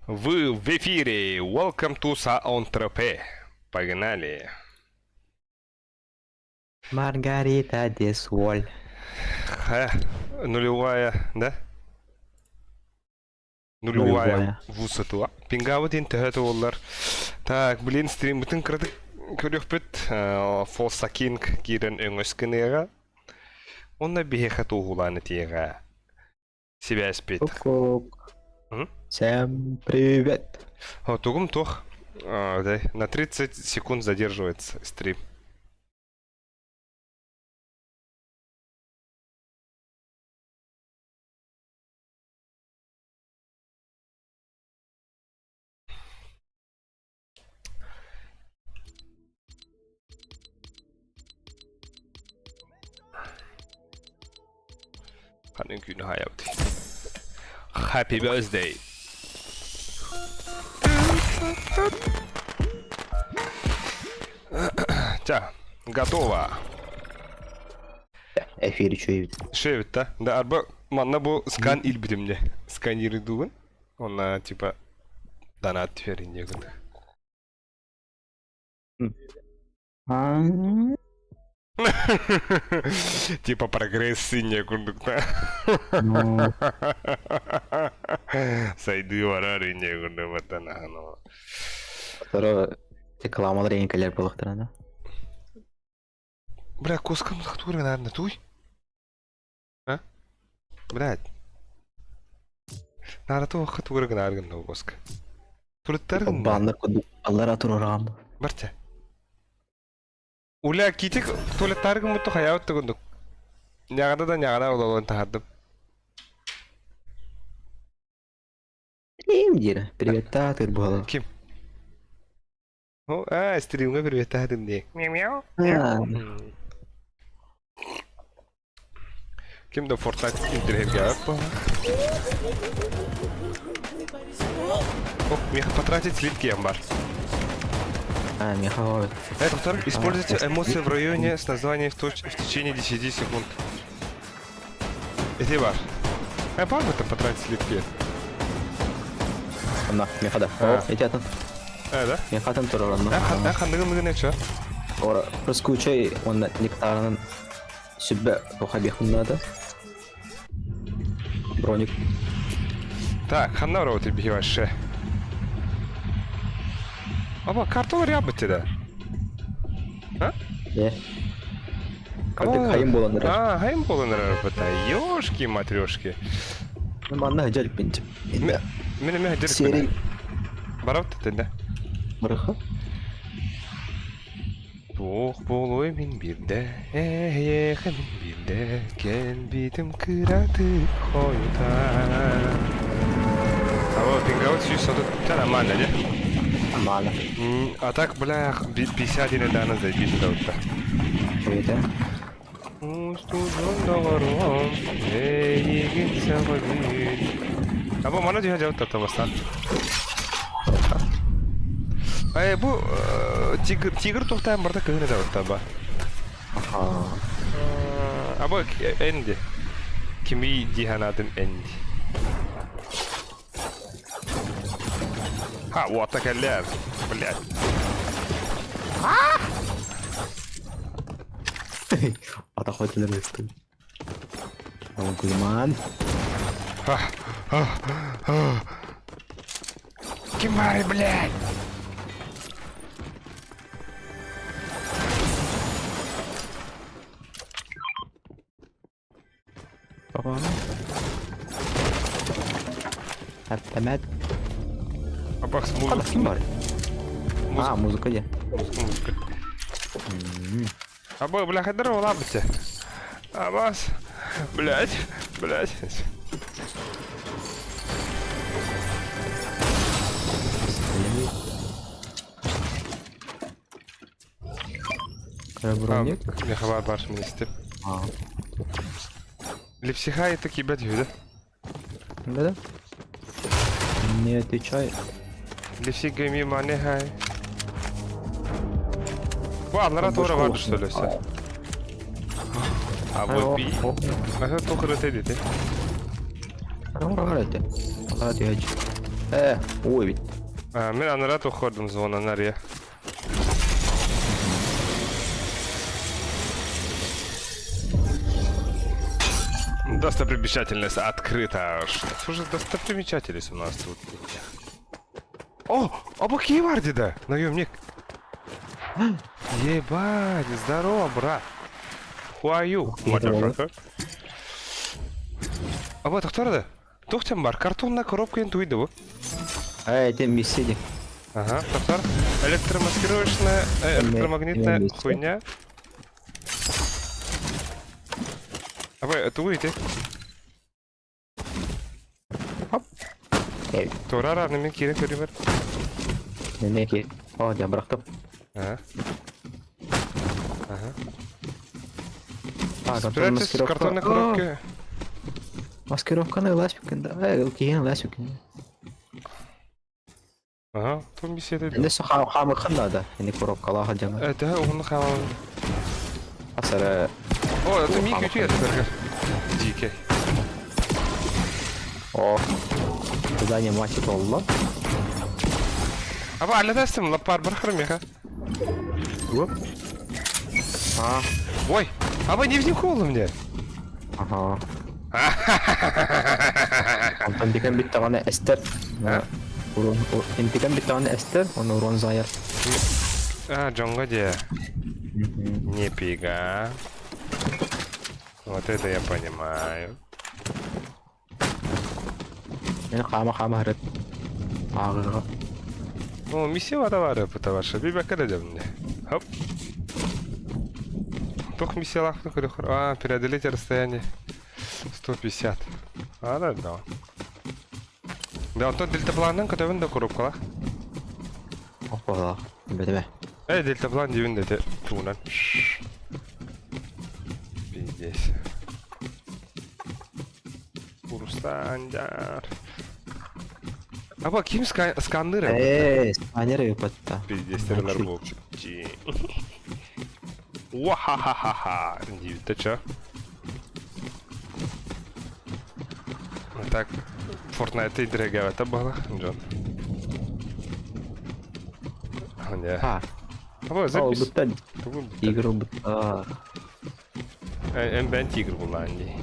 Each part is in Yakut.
Вы в эфире! Welcome to Саонтропе! Погнали! Маргарита де Соль. Ха, нулевая, да? Нулевая Нулевая. высотула. Пингабытын төһө туоллар. Так, блин, стриммытын кыратык көрүөхпүт. Фоса Кинг киирэн өҥөс гыныаҕа. Онно биһиэхэ туоһулаан этиэҕэ. Сибээспит. Кук-кук. М? Всем привет. О, тугум туох. А, да, на 30 секунд задерживается стрим. Ханын күн хаябыт. Happy birthday. Ча, готово. Эфир үчүгэй Шевит да? Да, арба манна бу скан илбитимне. Сканиры Онна типа донат түһэрин диye курдук. Типа прогресс не курдук та. Ну, Сайдыы барар инне курдук баттан аһано. Второе рекламалар ең кэлэр буолуохтара да. Бля, кускам хатур наверное, туй. А? Блядь. Наара туохха тугура гынаар гынна куоска. Туруттар гынна. Баннер курдук аллара туруораҕам. Барча. Уля китик туалеттар гыммытту хайаабыт тугундук. Ньаҕана да ньаҕана ололон таһардым. Им диир. Приветтаа тыр буолар. Ким? О, а, стримҥа приветтаатым дии. Мяу-мяу. Ким да Fortnite интэриэһиргээбэт буолла. О, меха потратить слитки бар. А, меха Это используйте эмоции в районе с названием в, точ... в течение 10 секунд. Ити бар. Э, бар бы потратить слитки. Онно, меха да. О, эти атын. Э, да? Меха атын турар онно. Э, ханныгын мыгын эче. Ора, проскучай, онно нектарынан сүбэ тоха бихуннада. Броник. Так, ханна работы бихиваше. Аба, карталар ябыт да. А? Э. Картик хайым болан эрэр. А, хайым болан эрэр быта. Ёшки матрешки. Манна дьэлпинт. Мен эме дьэлпин. Серий. Барабыт тенде. Барыха. Туох буолуой мин биирдэ, эйиэхэ мин биирдэ кэлбитим кыратык хойутаан. Алло, пингаут 130 Це нормально, не? Нормально. А так, бля, 50 недавно заебись да Видите? Устудун эйигин сабабит. Або мана дьиһэ дьабыт табастан. Э, бу тигр, тигр тухтаан барда кыһын это таба. Або Энди. Кими диханадым Энди. Ха, вот такая блядь. Атах өтөлөр өстүм. Гульман. Ким баарый, блядь? Автомат. Абакс музыка. Ким бар? А, музыка де. Музыка, музыка. Аба, бля, хайдар улабыте. Абас. Блядь, блядь. Броник? Мехабар бар министр. Лепсиха это кибет юда. Да-да. Не отвечай. Лепсига ми мане хай. Бу аллара туора бар что ли все. А вот би. А это тухры ты дите. Аллара ты. Аллара ты. Э, уу эбит. А, мин анараа туоххордум зонаны арыйа. Достопримечательность открыта. Что же достопримечательность у нас тут? О, а бу киһи да, наемник. Ебать, здорово, брат. Who are you, motherfucker? А вот, кто это? Туох бар, картонная коробка интуида бу. Э, это миссия дии. Ага, тохтор. Электромаскировочная, электромагнитная миссия. хуйня. Абай, это уйти. Э, Турар мен киирэн көрүмэр. не ки. О, дьэ, бырахтым. Ага. Ага. А, картон Спрячьтесь в маскировка. картонной коробке. Маскировканы ыласпикин да. Э, киһини ыласпикин. Ага, ту миссия Инде хамыкын да, инде коробкалаах дьаҥа. Это он хавал. Асара О, это миг үтүө это Дикий. О. Задание мать толла. Аба, аллатастым, лаппар бар хромеха. А, Ой, аба не в мне. Ага. Онтон дикэн бүттэҕинэ эстэр. Урон интикэн бүттэҕинэ эстэр, оны урон зайар. А, Джонго де. Не пига. Вот это я понимаю. Мен хаама-хаама харыт. Ааҕыга. О, миссия ватавары пытаваша. Бибакада мне. Хоп. Только миссия лахну. А, преодолеть расстояние 150. А, да, да. Да, онтон дельтапланын көтөбүн да коробкалах. Оппала. Бэтэмэ. Э, дельтаплан диибин да туунан. Пиздец. Урустаандар. Аба ким сканныр? Э, сканер ыыппатта. Пиздец, терлер буолбут. Уа-ха-ха-ха-ха. Диибит чё? Так, Fortnite идрегавата была, Джон. Не. А, Аба, ол запись. буттан. Тугу буттан. Тигр бутта. Эн бен тигр булаан дии.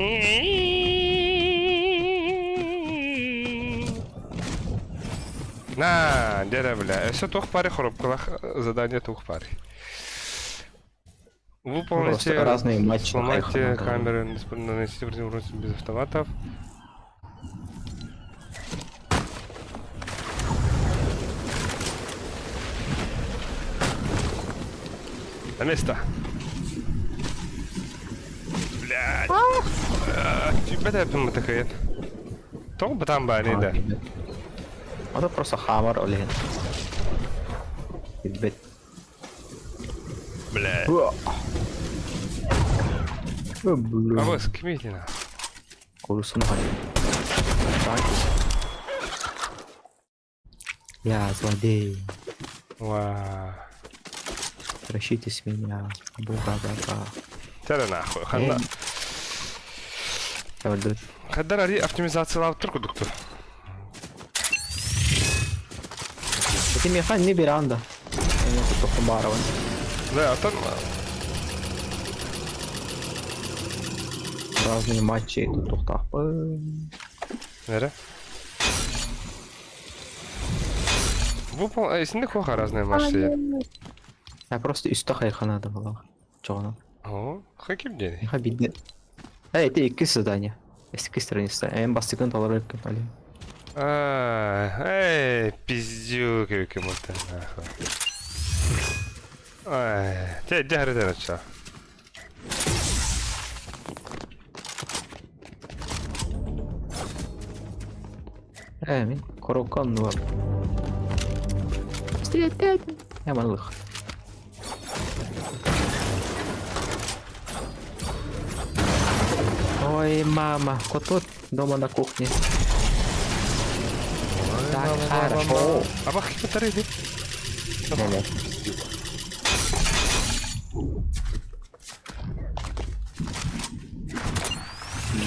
На, дere бля. Өссө туох пари хоробкалах задание туох пари. Выполните Просто разные матчи. Сломайте камеры, нанесите урон без автоматов. На место. Блядь. Бэдэ такая. Тоҕо бытаан баani да. Это просто хамар олehen. Билбет. Блядь. Абыс ким итина? Курсун хай. Я злодей. Ва. Прощитесь меня. Бога бога. Тәрі нахуй. Ханна. Хаддар ари оптимизациялап тұр кудукту. Эти механ не беранда. Да, там Разные матчи тут тухтахпын. Нере? Выпол... Исинде коха разные матчи. Я просто үстэ хайхана да была. Чоҕунан. О, хаким дени. Миха бидне. Эй, это икки задание. Икки страница. Эм бастыкын толор өккүн али. А, эй, пиздюк, кем-то нахуй. Ай, те дяры начала. Э, мин коробка оннуга. Стрелять. Я манлых. Ой, мама, кот дома на кухне. Так, хорошо. А бах, батареи. Не-не.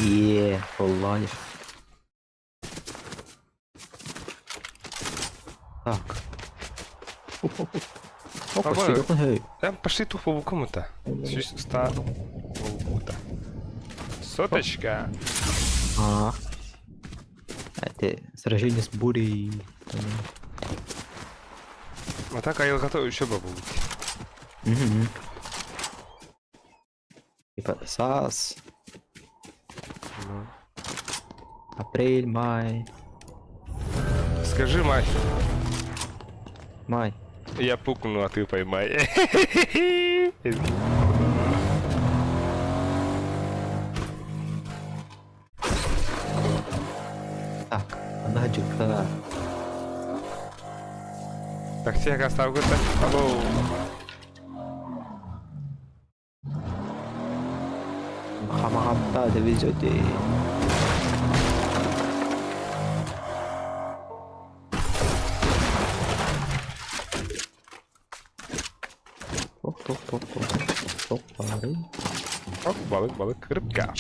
Е, Володя. Так. Оп, серьезно, Там пошли тупо в кому-то. Ста Соточка. А. Это сражение с бурей. А так айылҕата еще бы будет. Угу. Типа САС. Ну. Апрель, май. Скажи, май. Май. Я пукну, а ты поймай. Так, она дьукта. Такси оставгыта. Алло. Хамаҕатта довезете. Тох, тох, тох, тох. Тох, бары. Ок, балык, балык, рыбка.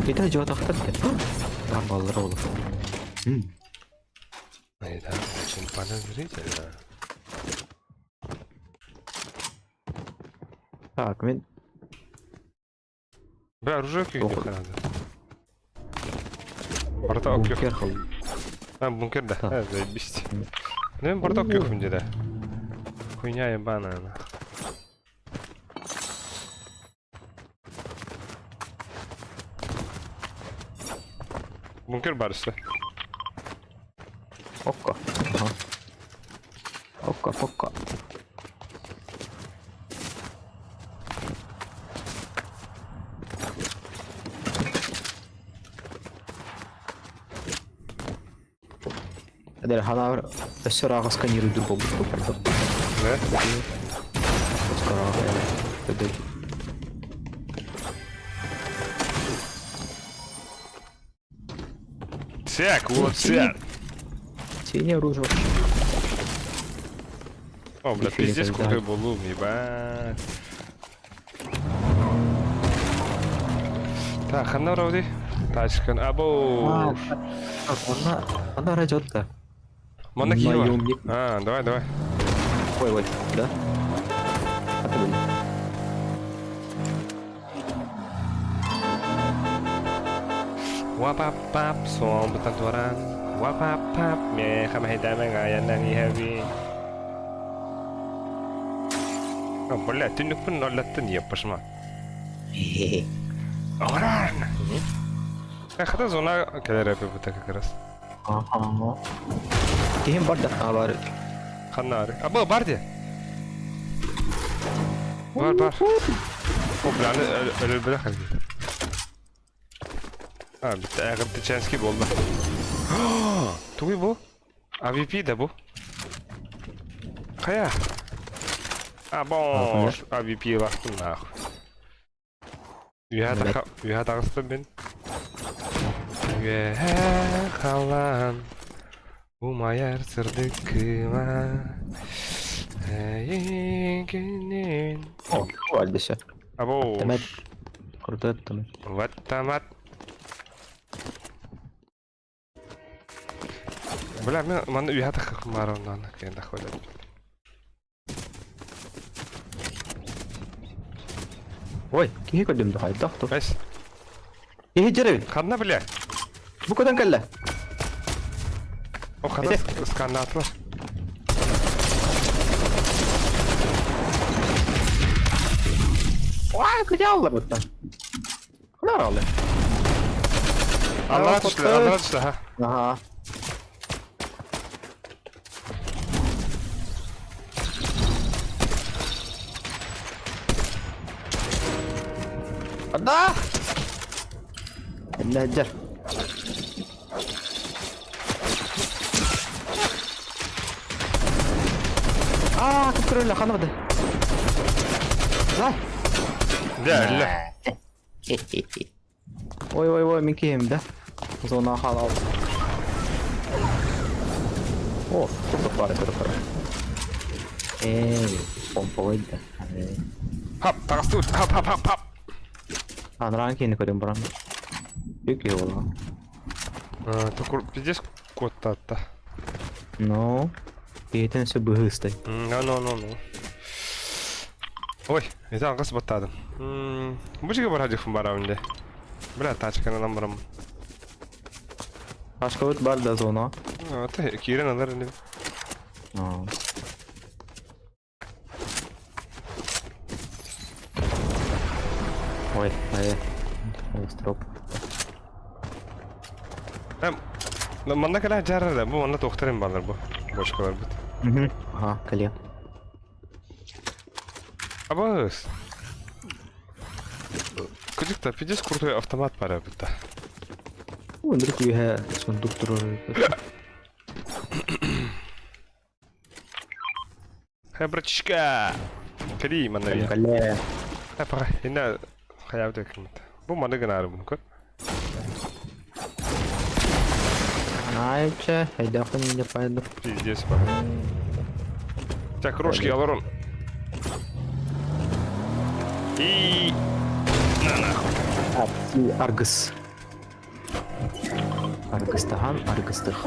Ити дьуотахтар Бар баллар ол. Это очень подозрительно. Так, мин Бля, оружие күйдүк надо. Барта ок бункер хол. А, бункер да. Да. А, заебись. Ну, мен барта ок где да. Хуйня ебаная, нахуй. Бункер бар үстэ. Окко. Ага. Окко, покко. Эдэр ханаар өссө ырааҕы сканируйдуур буолбут Да? Так, вот так. Синее оружие. О, бля, пиздец, крутой булум, ебать. Так, ханна рауди. Тачкан, або. Она, она радиот-то. Манна киһи А, давай, давай. Ой, ой, да? Это были. Wapap суомбутан туран. Wapap меха махитамэн heavy. А, бля, түннүкпүн ноллаттын еппашма. Оран! Хата зона кэлэр эпи как раз. Ага. Киһим бар да? А, бар. Ханнары. А, был бар де? Бар, бар. О, бля, өлбүлэ ханги. А, битте эгиптичанский буолла. Тугуй бу? AVP да бу? Хайа? А, бош, AVP лахтым нахуй. Үһэ таҕыстым мин. Үөһэ халан умайар сырдык кыыма эйигинин. О, Альдеся. Або. Автомат. Крутой автомат. Автомат. Бля, мен маны үһэ тахмароннан кэнда ходят. Ой, киһи көрдүм да хайдах ту. Бэс. Киһи дьэрэ Ханна бля. Бу көтөн кэллэ. О, хата сканнаатылар. Ой, где аллар бутта? Ханар аллар. Аллара түстүлэр, аллара түстэ, ха. Ага. Да! Нәдер. Аа, көпкөрөлө ханабады. Зай. Да, ля. Ой, ой, ой, мин киһим да. Зона халал. О, тут пара, тут пара. Эй, помповый да. Хап, таҕыстыбыт, хап, хап, хап, хап. Анраан киһини көрөн баран. Үк ола. Токур, пиздец. Куоттаатта. Ну, киһитин өссө быһыы ыстай. Ну, ну, ну, ну. Ой, это алгас баттадым. Бу жиге бар хадифым бар абынде. Бля, тачканы алам барам. Тачкабыт бар да зона. Ата киирен алар ини. Ой, ай, строп. Манна кэлэ дьаарар бу манна туохтарын баалар бу бочкалар бут. Ага, кэлиэ. Абыс. Кыдьык пиздец крутой автомат пара бутта. Өндүрүк үөһэ сундук турар. Хай, братишка! Кэлиий манна бия. Кэллэ. Хай, пока. Инна хайаабыт киммит. Бу маны гынаары буну көр. Айча, хайдахын не пойду. Пиздец, пока. Так, рожки алорон. И на нахуй. Аргыс. Аргыстахан, аргыстых.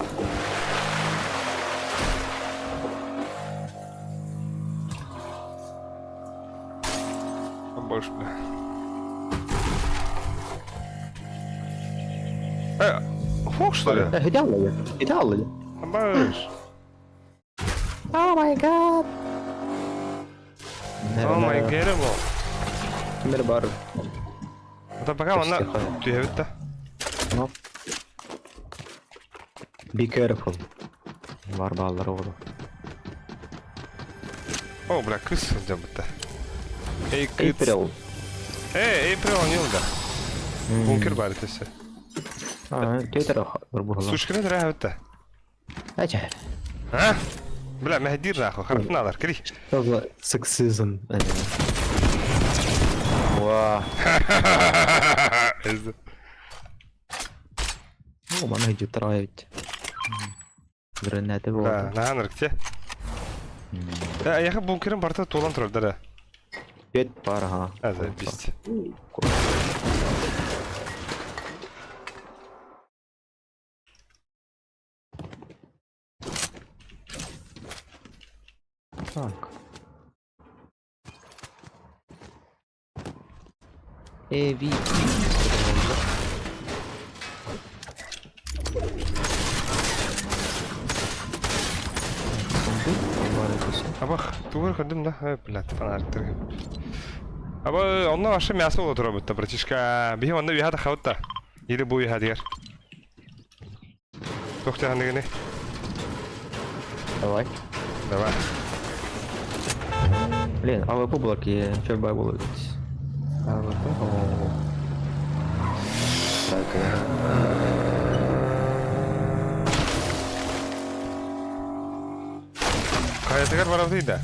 Больше, бля. Э, фок, что ли? Идеал Идеал Абаш. Oh my god. Oh my god. Кимер бар. Это пока она түһэбит да. No. Be careful. Бар баллар оҕолор. О, бля, кыс сылдьабыта. Эй, кыц. April. Эй, April O'Neil да. Бункер бар этесе. А, Twitter бар буолла. Сушканы тирээбит Ача. А? Бля, мэһдиир нахуй, харахтыналар, кири. Что за сексизм? Ва. Ну, маны жутрають. Гранаты Да, вот. наһаа те. Да, яха бункерин барта туолан турар да. Пять пар, ага. А, заебись. Так. Эви. Абах, тугар көрдүм да. Ой, блядь, фонарик Аба, онно вообще мясо боло турар бутта, братишка. Биһи онно биһа тахабытта. Или бу биһа дигэр. Тохтахан дегени. Давай. Давай. Блин, АВП блоки, что бы было АВП? О. Так, Хайатыгар барабыт да.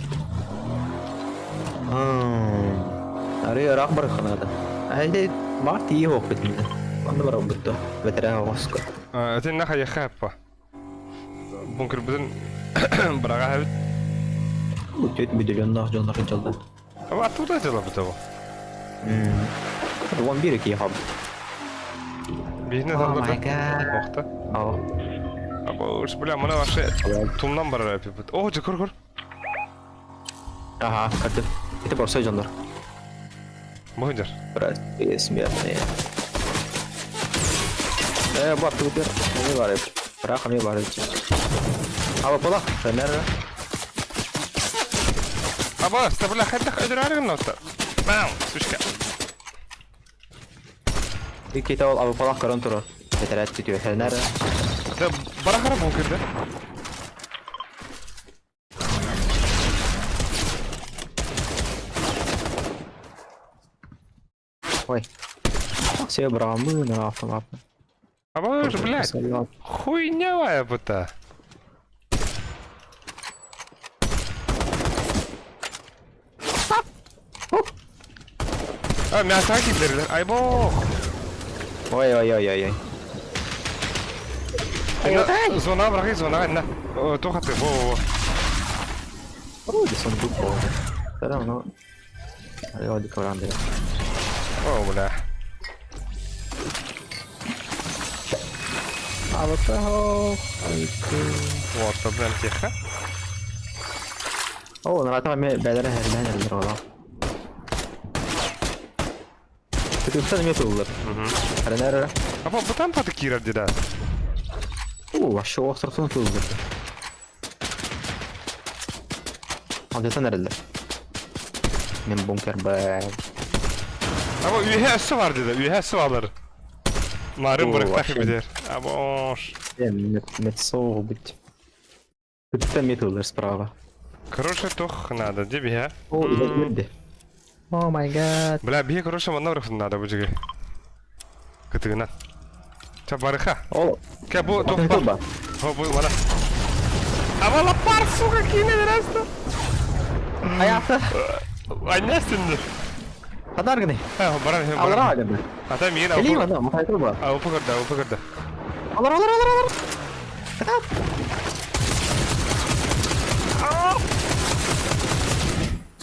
Ары ыраах барыхханаата. Эһэ баар тиийэ суохпут иннэ. Онно барабыт дуо? Бэтэрээ оҕуска. Итиннэ хайыахха аппа. Бункербытын быраҕа эбит. Түөрт миллионнаах дьоннор дьаллар. Аба оттуда дьалабыт оҕо. 11 киһи хаалбыт. Биһине Oh салларда. my god. Охта. Оо. Аба уж бля, мана вообще тумнан барар эпипит. О, дьэ көр көр. Ага, көрдүм. Ити борсой дьоннор. Бу сылдьар. Простые смертные. Э, бар тупер. Не бар. Браха не бар. Аба пола. Нерве. Аба, бля, хайдах өдөрөөрү гынна Бам, сучка. Иккитэ ол аба көрөн турар. Бэтэрээт түтүө. Нерве. Да, барахара бункерде. Ой. Все брамы на автомат. Аба, уж, блядь, хуйнявая бута. А, мясо киллерлер. Ай бог. Ой, ой, ой, ой, ой. Зона бырахы, зона, на. Тухаты, во, во, во. Ой, сундук был. Все равно. Ой, О, бля. Абата Уортобун эмтиэххэ. О, наратаҕа эмиэ бээлэрэ эһэрдээн эрэллэр оҕолоох. Кытыттан эмиэ тыллар. Эрэнэ эрэ. Апа бутан паты киирэр дии да. Уу, вообще островтан тыллар. Алдьатан эрэллэр. Мин бункер баар. Аба үөһэ өссө бар дии да. Үөһэ өссө баалар. Марын Оо, бырыктах вообще. эбитэр. Абош. Мецоу быть. Кытта эмиэ тыллар справа. Короче, туох надо, дии биһэ. О, илэрди. Oh my god. Бля, биһи короче манна барыхсын надо бу дьиги. Кытыгынан. Ча барыха. Ол, Кэ бу туох атын бар. тылба. О, бу мана. Авала пар, сука, киинэ бересті. Аята. Аннесинді. Хадар гыны. Э, баран, Алара баран. агады. Ата миин Кэлиим алпы. ана, матай тылба. Алпы көрді, алпы көрді. Алар, алар, алар, алар.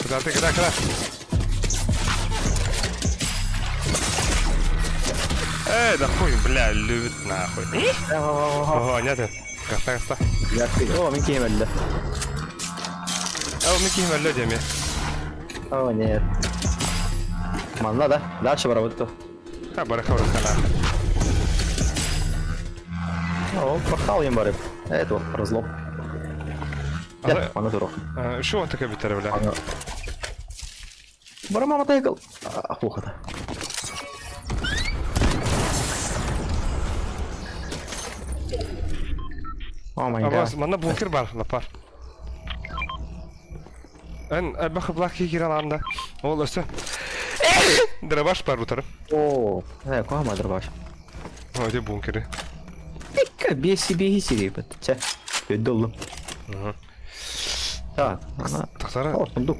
Куда ты, куда, куда? Эй, да хуй, бля, любит нахуй. Ого, нет, каста, каста. О, мин киһим өллө. О, мин киһим өллө диэми. О, нет. Манна да, дальше барабыт то. Ха, барыха барыха на. О, портал им барып. Это вот разлом. Манна турух. Шо он такой битер, бля? Барама мотоцикл. Охота. Oh my god. Манна бункер бар, лапар. Эн элбэх блах киирэн анда. Ол өссө дробаш бар утары. О, куһаҕан дробаш. О, ити бункеры. Икка биэси биэһи сириэбит. Чэ, өйдө ыллым. Так, ана. Тахсара. О, сундук.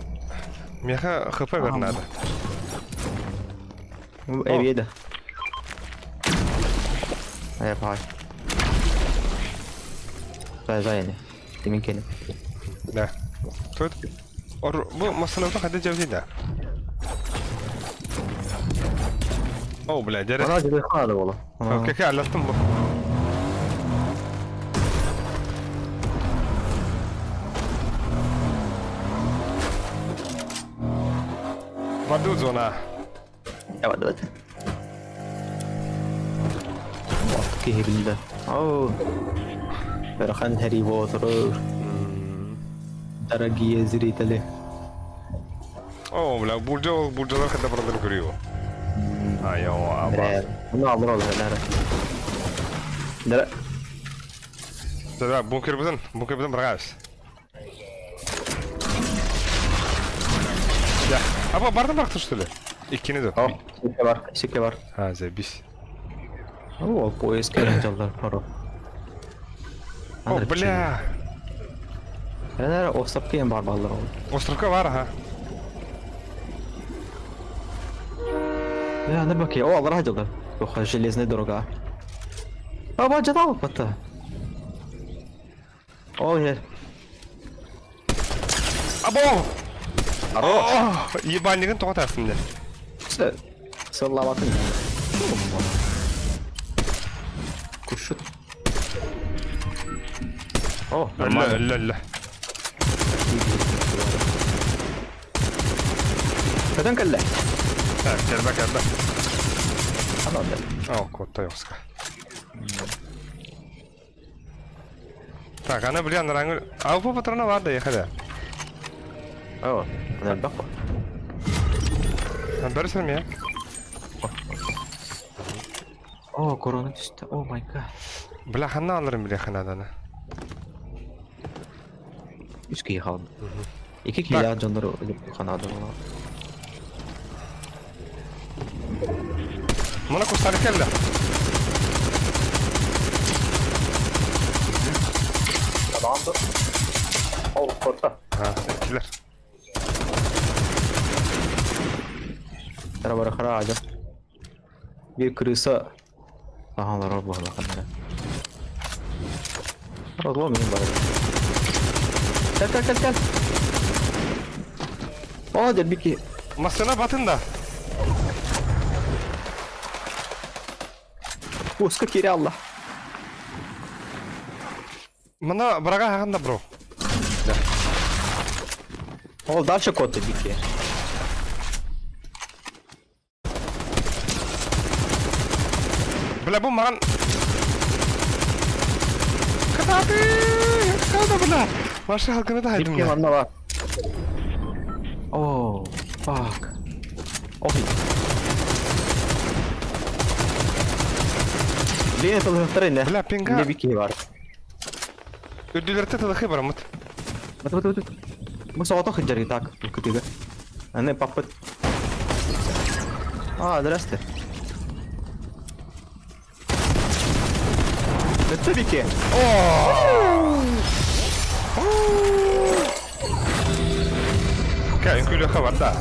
Миэхэ ХП бер надо. Эбиэдэ. Э, бай. Зай, зай, не. Ты мин кэлин. Да. Тут Ор, бу массыынабытын хайдах дьэбитий да? О, бля, дьэрэ. Она тебе надо было. Кэкэ аллаттым бу. Бардыбыт зона. Давай, давай. Киһи билдэ. Оо. Ыарахан сэрии боотуру. Дорогие зрители. О, бля, булдьа ол булдьалар хата бараларын көрүө. Айо, аба. Ну, алыр ол, нары. Нары. Да, бункер бутын бырагабыз. Я. Аба бардым барахтыр что ли? Иккини да. О, сикке бар, сикке бар. А, заебись. О, поезд кэлэн дьаллар хоро. О, бля. Нары остап киэн бар баллар ол. Островка бар, ага. Бля, аны баки. О, алар дьаллар. Ох, железная дорога. Аба, жатал бата. Ол ер. Або! Хорош. Ебальнигын тоҕо таастым дьэ. Сыллабатын. Кушут. О, Өллө, өллө, өллө. Көтөн кэллэ. Так, кэлбэ, кэлбэ. Ана О, куотта йоска. Так, аны блин, рангы... Алпа патрона бар да, ехали. О, элбэх Бәрісір ме? О, корона түстэ. Oh my god. Бля, ханна алырым, бля, ханаданы. Үс киһи хаалла. Икки киһилээх дьоннор ханаада Мына кустары келді. Ол korta. Ha, etkiler. Тара бара хара ажа. Биир крыса саһалар буолла ханнара. Разлом мин бар. Кэл кэл кэл кэл. О, дербики. Массыына батын да. Куска кире алла. Мана врага хаһан да бро. Да. Ол дальше код бики. Бля, бу маған... Кататы! Ката, бля! Маша халкына да хайдым. Бики манна бар. О, fuck. Ой. Лена тылыхтар инне. Бля, пинга. Не бики бар. Үрдүлэртэ тылыхы бараммыт. Бат бат бат. Бу соҕотох сылдьар так кытыга. Аны паппыт. А, здрасте. Это бики. Кэ, үҥкүүлүөххэ барда.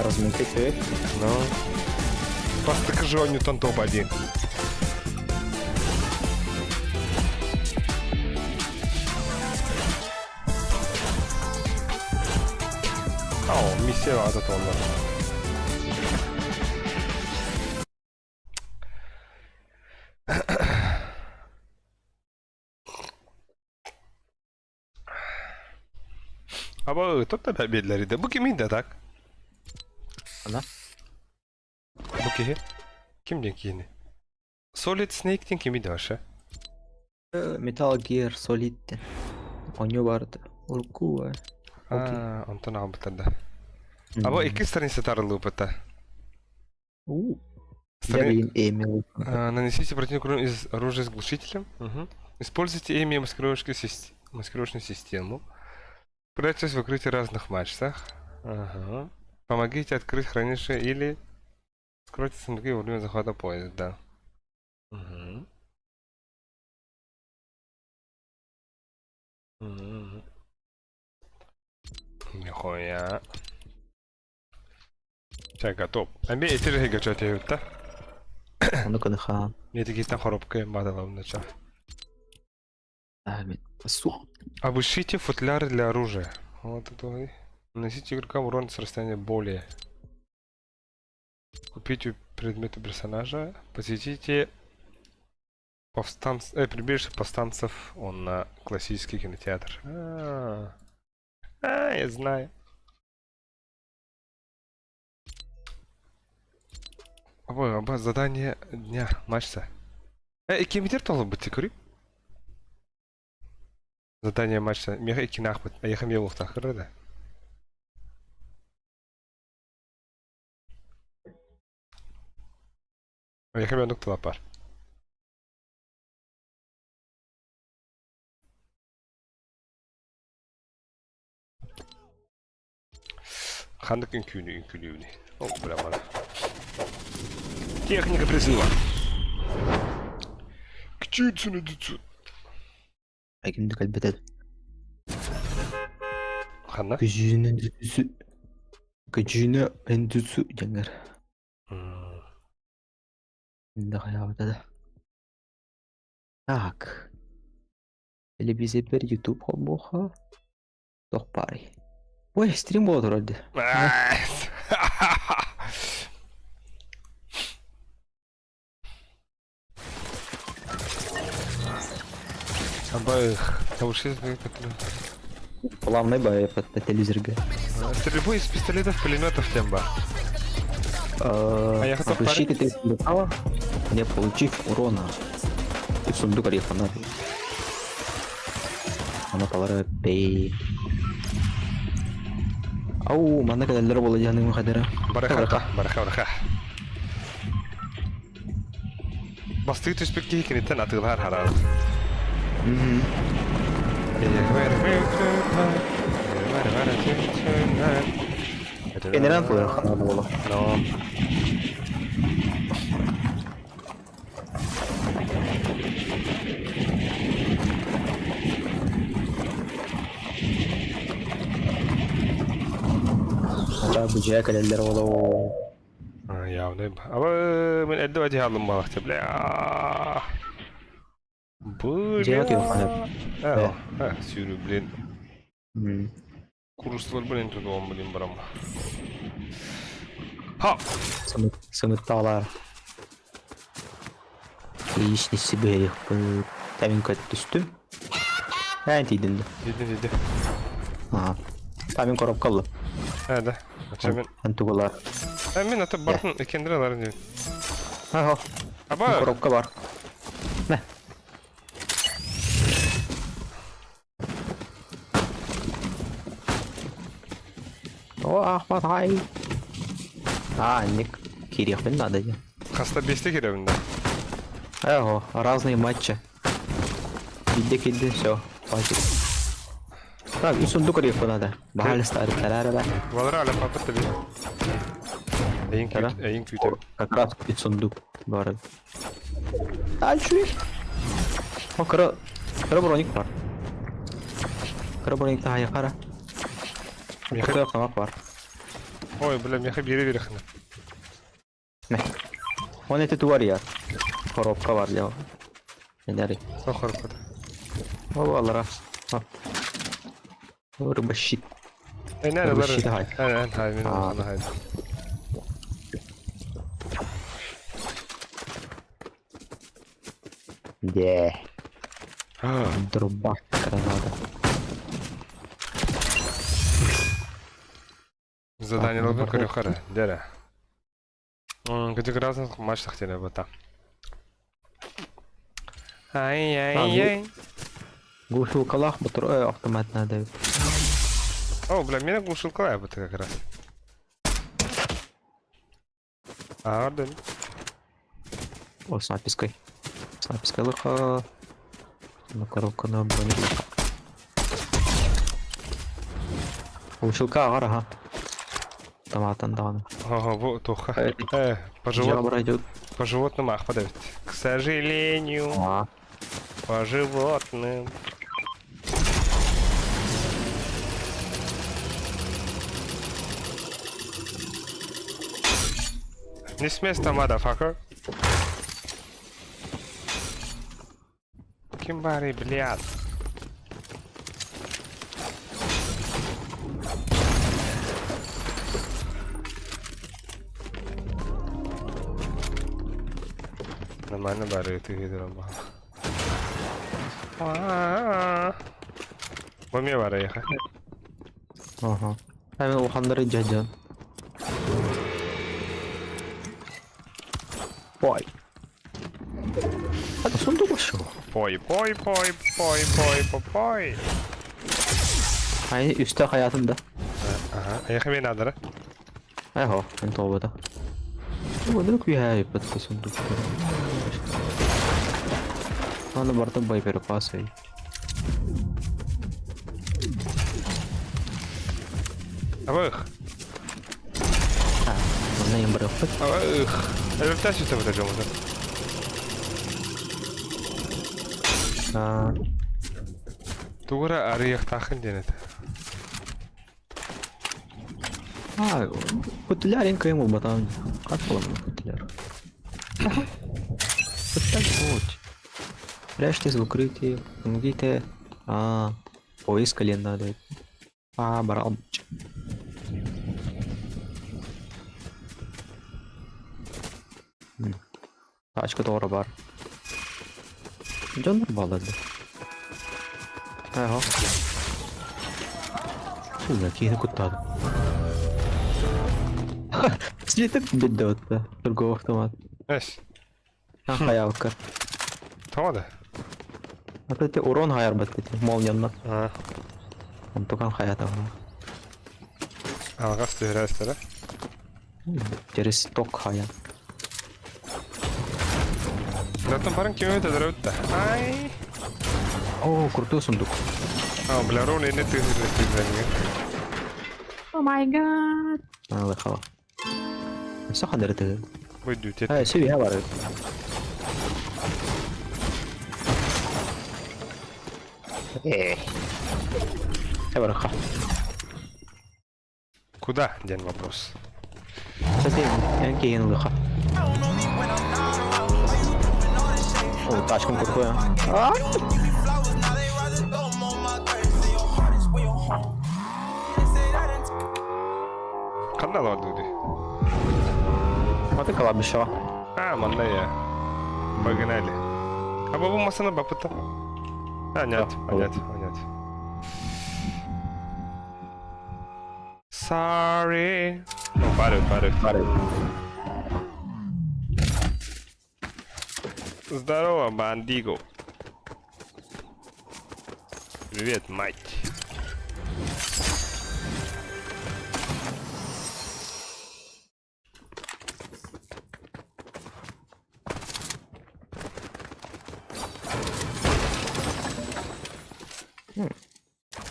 Разминка человек. Ну. Бастакы жонньутан топ-1. Ау, миссия ата туолла. Аба, тот да биэрлэридэ. Бу кимий да так? Ана. Бу киһи? Ким диэн киһини? Solid Snake диэн кимий да вообще? Metal Gear Solid диэн. Оонньуу баарда. Урукку Окей. Аа, онтон аҕалбыттар да. Аба, икки страница тарыллыбыта. У. Страни... Я Эмил. Нанесите противнику урон из оружия с глушителем. Угу. Используйте ЭМИ маскировочную систему. Прячьтесь в укрытии разных мачтах. Ага. Помогите открыть хранилище или скройте сундуки во время захвата поезда. Угу. Угу. Нихуя. Чэ, готов. Ами этир хигача тиһүтта. Ону кыныхаан. Метигиттэн хоропка баадалабын ча. Амин. Су. Обыщите футляры для оружия. Вот это. Нанесите игрокам урон с расстояния более. Купите предметы персонажа. Посетите прибежище повстанцев. Он на классический кинотеатр. А, а, я знаю. Ой, оба задание дня. Мачта. Икки толы бит көрейік. Задание мачта. Меха икки нахпыт. А ехам елуқтақыр да. Ехам янук тылапар. Ханнык үҥкүүнү үҥкүүлүүбүнүй? О, бля, мана. Техника призыва. Кчицу Айгүндүк элбэтэ. Ханна? Күжүүнү дүсү. Күжүүнү эндүсү дьэҥэр. Да да. Так. Телевизор YouTube холбуоха. Туох баарый? Ой, стрим буола турар дии. Обоих. Главный бай по телевизорга. Стрельбу из пистолетов, пулеметов темба. А я хотел Обыщите три сундука, не получив урона. И в сундук ореха надо. Ана талары бей. Ау, манна кэлэллэр буола дьаныым хадара. Бараха, бараха, бараха. Бастыы түспүт киһи киниттэн атыылаһар хараабыт. Кэннинэн тылыр ханаа буола. Но. Ата бу дьиэ кэлэллэр буола. Явно. Аба мен эрдэ бадьи хааллым балахча бля. Дьиэ Бля. кэлэн А, а, сүүрүү блин. Курустар блин тудуом блин барам. Ха! Сымыттаалар. Яичницы быһыахпыт. Тэбин түстүм. Эн тиийдин да. Тиийдим, тиийдим. Ага. Та мин коробка ыллым. Э, да. Ача мен. Эн тугулар. Э, мин аты бартын иккендер аларын диэн. Аха. Аба. Коробка бар. Мэ. О, Ахмат, хай. А, ник киириэхпин наада дии. Хаста биэстэ киирэбин да? Эго, разные матчи. Биирдэ киирдин, все, хватит. Так, и сундук арыйыахпын надо. Баһаалыста арыттараар эрэ. Валра аля папа тебе. Эйин Тара. күүт, эйин күүтэбин. Как раз купить сундук бар. Дальше. О, кыра, кыра броник бар. Кыра броник таһайа хара. Миэхэ... Кыра автомат бар. Ой, бля, миэхэ биэри биэрэхинэ. Мэ. Он это туар Коробка бар дьэ. Эдери. Суох коробката. О, алара. Рыбощит. Эн Рыбощит ылар. хай. Эн эн хай мин А. улахана хай. Де. Дробаш граната. Задание Так, лобын ну, көрүөххэ эрэ. Дьэ Где разных матчах тебе бота. Ай-яй-яй. Глушилкалаах ботур автомат надо. О, бля, меня глушилка это как раз. А, да. О, с напиской. С напиской лыха. На коробка на броню. Глушилка агар, ага. Автоматан даҕаны. Ого, вот туха. Э, Э, по живот, Жабра идет. по животным ах, подавить. К сожалению, А, по животным. Не с места, motherfucker. Ким баарый, блядь. Нормально бары, ты видела. Боме бары яха. Ага. Hemen улаханнары дьэ Ой. Это сундук вообще. Пой, пой, пой, пой, пой, пой, пой. Ай, үстэ хаятым да. Ага, яха мен надо, Эхо, мен тобода. Вдруг я под сундук. Аны бартын боеприпасы. Абых. А, манна им барыппыт. Абых. Өлтәс үтә бит жомда. А, Тугура арыяхтахын денет. а, футляренько ему батан. Как было футляр? Вот так вот. Прячьтесь в укрытии, помогите. А, поискали надо. А, брал. Тачка тоҕо бар. Дьон балады. Ага. Фу, киһини куттаады. Слиток бедде другого автомат. Эс. А, хаялка. Тоҕо А то урон хайар бат эти молниянна. А. Онтукан хаята. Алгас түһәрәстәр. Через ток хая. Зато барын кем өтә дөрәүттә. Ай. О, крутой сундук. А, бля, роль не ты ты Oh my god. А, лыхала. Все хадырты. Бу дүтет. А, все я бар. Э. Барха. Куда? Ден вопрос. Кстати, я кейн лыха. О, тачку крутую. А? Ханна лады. Вот и кладбище. А, манна я. Погнали. А бу масына бапыта. А, нет, а нет, а нет. Sorry. Ну, парю, парю. Бары. Здорово, бандиго. Привет, мать.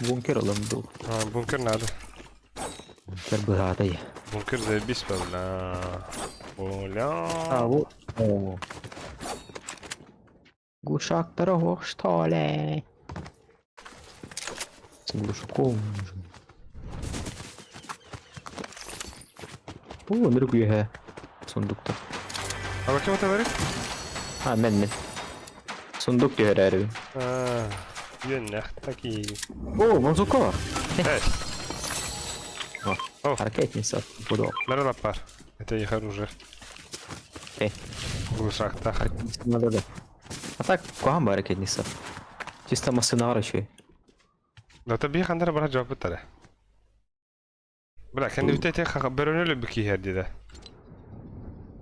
Бункер ылым дуу. А, бункер надо. Бункер быһаатай. Бункер заебись, бля. Бля. А, вот. О. Глушак дорогой, что ли? С глушаком нужен. О, нырк үөһэ. Сундукта. А кем это говорит? А, мен мен. Сундук түһэрээри. А, Юннах такие. О, музыка! Эй, О, О. ракетница. Буду. Нарыла пар. Это их оружие. Эй. В шахтах. Ракетница надо, да. А так, куһаҕан баар ракетница. Чисто массынаҕар үчүгэй. Да таби хандар бара жауап бітті. Бля, kendi vitete бөрөнөлө бики диде.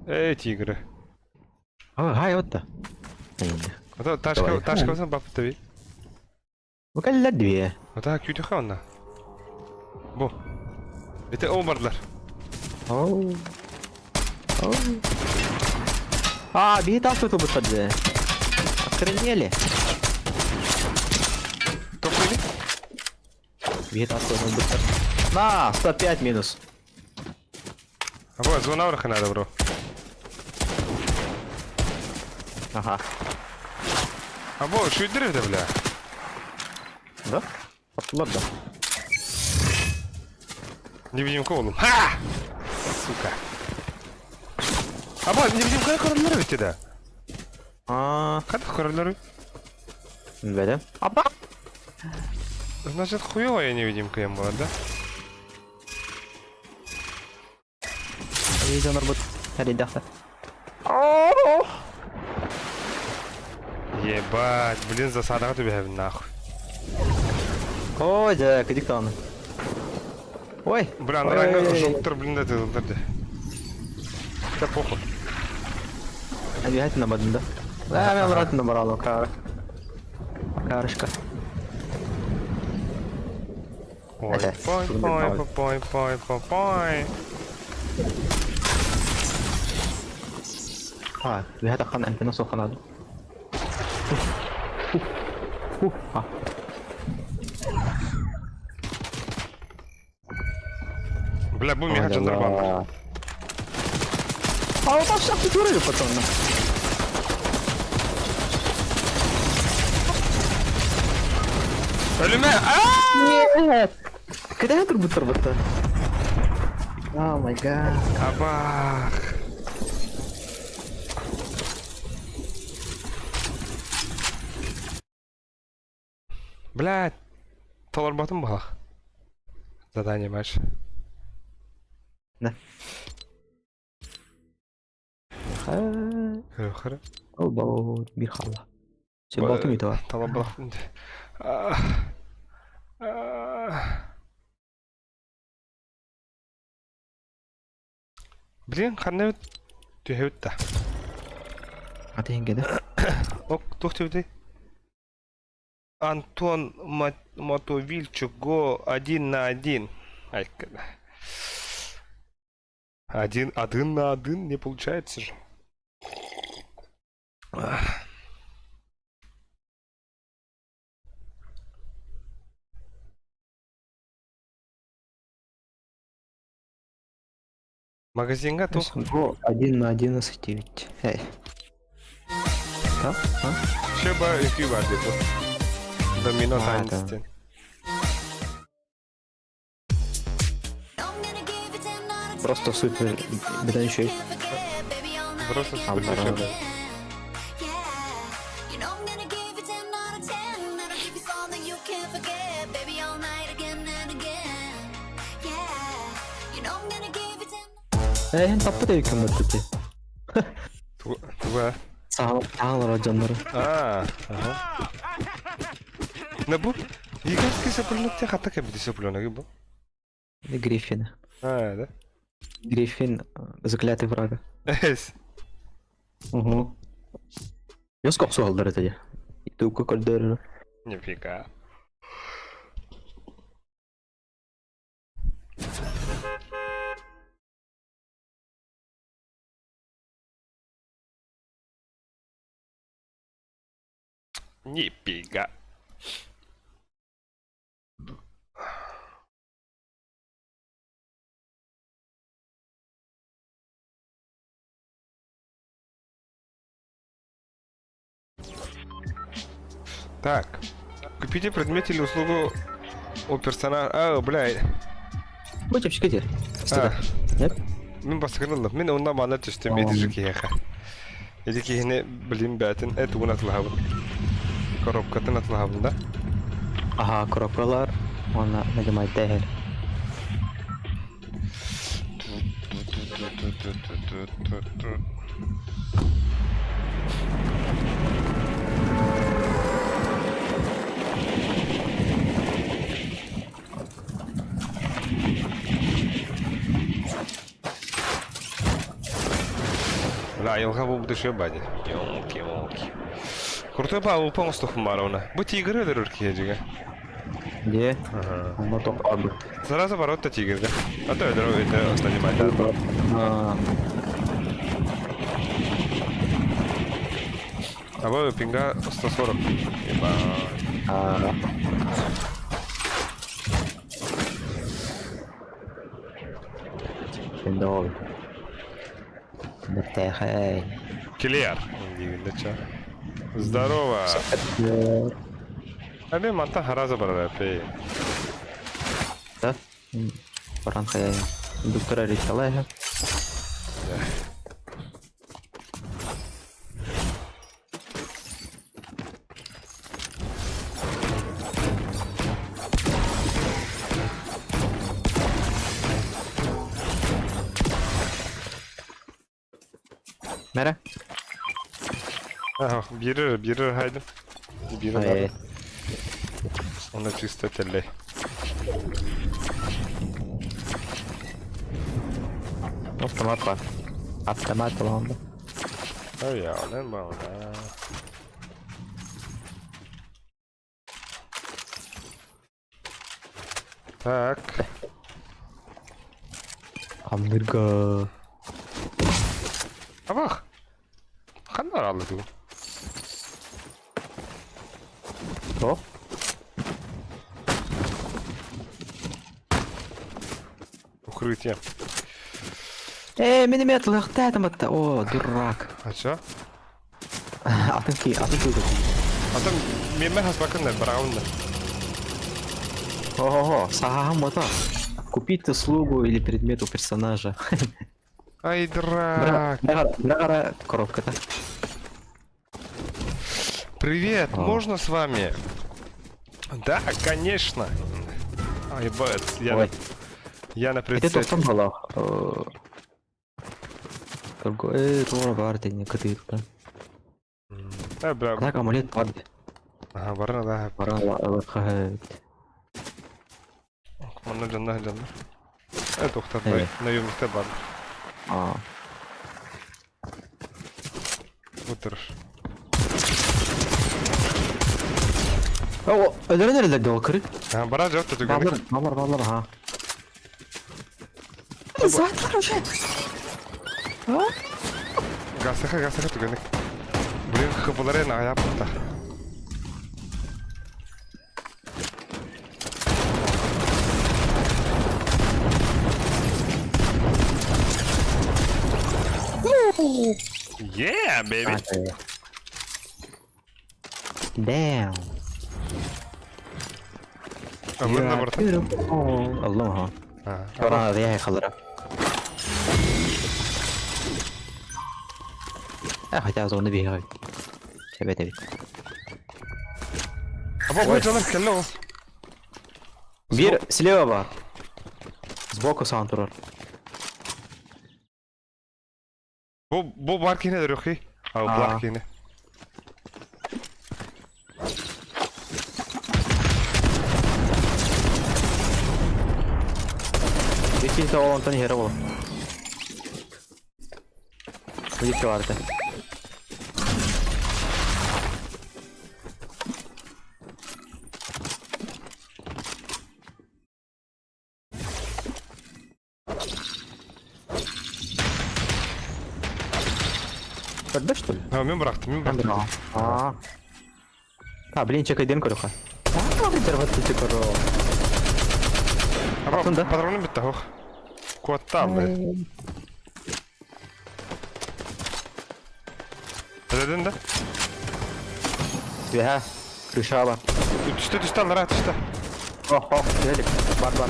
Эй, тигры. А, хай, вот да. Ата ташка Давай. ташка болсын бап таби. Бу две. Ата күтү ханна. Бу. Бите о бардылар. Оу. Оу. А, бии тас туту бутады. Охренели. Топили? Бии тас туту бутады. На, 105 минус. А вот зона надо, бро. Ага. А вот, что это, бля? Да? Ладно. Невидимка oğlum. Ha! Сука. А вот, невидимка көрөлөр бит да. А, Када көрөлөр? бәдә. Апа. Значит, хуевая невидимка им была, да? Видео нарбут. Ребята. Ебать, блин, засадаға түбәһәбин нахуй. Ой, да, кадик там. Ой. Бля, ой, ранга ой, ой. жоктор, блин, да тылдырды. Да похуй. Обязательно бадын, да? Да, мен обратно набрал, кар. Карышка. Ой, Это, пой, трудно пой, давай. пой, пой, пой, пой. А, بهذا خان انت نص خان А. Бля, бу меха жандар бар. А вот там все турели потом. Ölüme! Ааа! Нет. Когда я трубу турбо-то? Oh my God. Абах! Блядь, толорботум балах. Задание матч. Да. Хара. О, бир халла. Все, болтум итого. Толорбалах. Блин, ханна түһэбит да. А ты да? Ок, тух түбүтэй. Антон Мотовильчук, го один на один. Ай, Один, один на один не получается же. Ах. Магазинга тух. Го 1 на 11,9. Эй. Да? А? Шеба үкүй бар деп. Домино А, да. танец. Просто супер. Бля, еще есть. Просто А, супер да. шеба. Эй, таппы да екен бітті. Туга. Саҥа дьоннору. А, ага. На бу гигантский цыпленок те хата кэбити цыпленок бу. Гриффина. А, да? Гриффин заклятый врага. Эс. Угу. Ёско охсуһаллар этэ дии. Ютубка көрдөрөр. Нифига. Нифига. Так. Купите предмет или услугу у персонажа. А, бля. Бу чэпчэки А, Нет? Мин бастакын ыллым. Мин онно манна түстүм ити киһиэхэ. Ити киһини билим бээтин э тугун атылаһабын. Коробкатын атылаһабын да. Аха, коробкалар уонна нажимайте иһэр. Бля, айылҕа буолбута үчүгэй бади. Елки-елки. Крутой ба упа оҥостуохпун баарабына. Бу тигры өлөрөр киһи дьиҥэ. Дьэ, онно тохтообут. Сразу ворот тигрга. А то өлөрөр это нанимать. А вы пинга 140. Ебать. Дол. Бэртээхэй. Килер. Диигин ча. Здорово. А мен мантан хараза барар эпей. Да? Баран хайа. Доктора решала. Мэрэ? Ага, биирэр, биирэр хайдым. Биирэр Оны чисто тэллэй. Автомат бар. Автомат буолан Ой, баҕана. Так. Хамнырга. Абах. Ханна араллы тугу? Топ. Укрытие. Э, миномет лыхтаатым атта. О, дурак. А чё? Атын ки, атын кыыс. Атын миэмэ хаспакын быраҕабын да. Ого, саһаһам мото. Купить услугу или предмет у персонажа. Ай, дурак. Бра коробка-то. Привет, А. можно с вами? Да, конечно. Ай, ебать, я, Ой. на, я на Это прицеле. тоқтам бала. Э, тура бар день кытыытта. Э, бля. Так амулет бар. Ага, барна, да. Бара ха. Манна дьонно дьонно. Э, тухтар, Э. наемникте бар. А. Утыр. О, өлөрөн эрэлэр доо кырык. А, бара жок түгэн. Балар, балар, балар, ха. Затлар уже. А? Гасыха, гасыха түгэник. Блин, хыбылары аяпта. Yeah, baby. Damn. Ыллын да барта. Ыллым ха. А, Бара рия халара. А хотя зоны бегают. Тебе тебе. Аба бу дьонор кэллэ ол. Бир слева бар. Сбоку саан турар. Бу бу бар киһини өлөрүөххүй. Алблах кини. Иккис ол онтон иһэрэ буолар. Икки барда. Көрдө что ли? А, мен бырахтым, мен бырахтым. Аа. А, блин, чекайден көрөхө. Аа, резервация көрө. Атын да? Патроным бітті, ох. Куатта алды. Ödedin да? Үһэ, крыша бар. Түстэ, түстэ, аллара түстэ. Ох, ох, түһэлик. Бар, бар.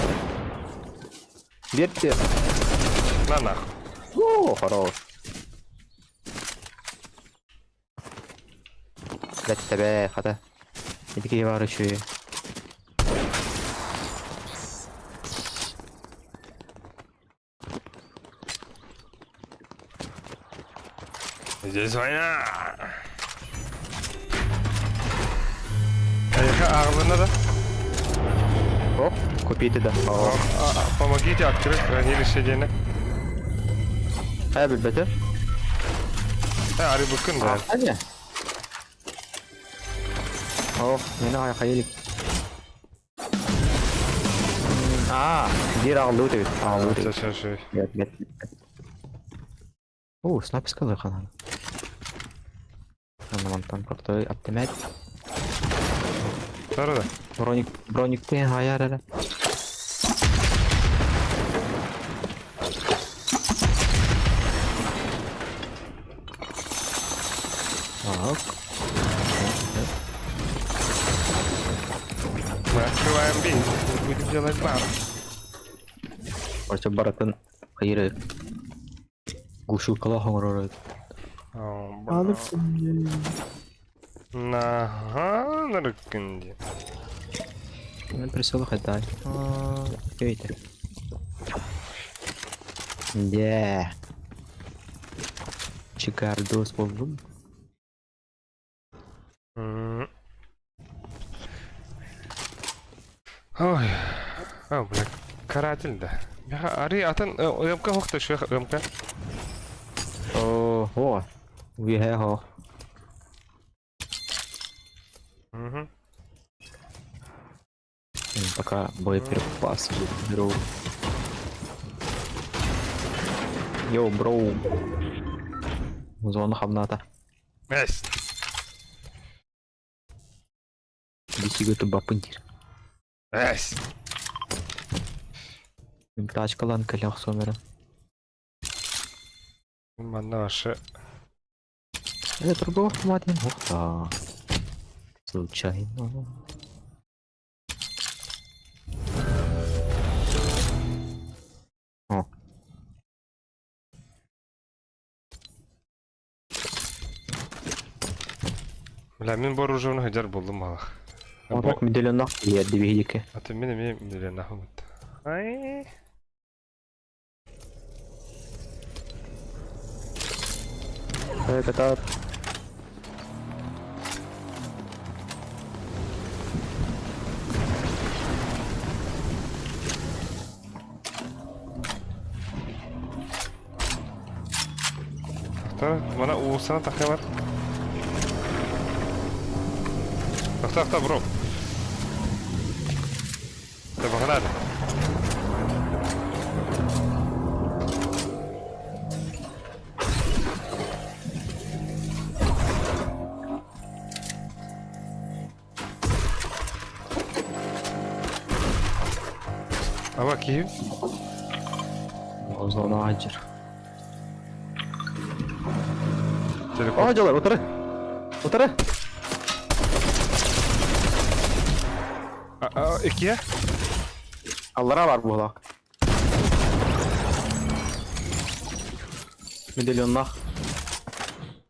Биэрти. На нах. О, хорош. Бэттэ хата. Ити киһи баар үчүгэй. Здесь война! Эйиэхэ ааҕылынна да? Оп, купите да. Помогите открыть хранилище диэни. Хайа билбэтэ? Арыйбыккын да. Аня. Ох, мені хайа Аа, биир аҕаллыбыт эбит. Аҕаллыбыт эбит. Все, все, Нет, нет. О, снайперская лыхана. Мантан крутой оптимет. Сары да. Броник, броник ты хаяр эрэ. Так. Мы открываем бизнес, мы будем делать баб. Короче, баратын хайыры глушилкалаах оҥорор Наһаа нарыккын дии. Мен присела хайдай. Видите. Де. Чикардос болдум. Ой. А, бля, каратель да. Ари атын ымка хохта шух ымка. О, о. Үөһэ хо. Угу. Пока боеприпас беру. Йоу, бро. Зона хамната. Есть. Бисига тубапынтир. Есть. Тачкалан кэлэх сомера. Манна вообще. Это другого автомата не мог да. Случайно. О. Бля, мин бу оружиены хадьар буллум малах. Орок медальонах диэдди биһидики. А ты мин эмиэ миллионах умут. Ай. Это Тохтор, мана уулуссаны тахха бар. Тохто, тохто, бро. Да погнали. Аба киһи. Зона аджыр. Телепорт. О, дьолор, утары. Утары. Иккиэ? Аллара бар буолаах. Медальоннаах.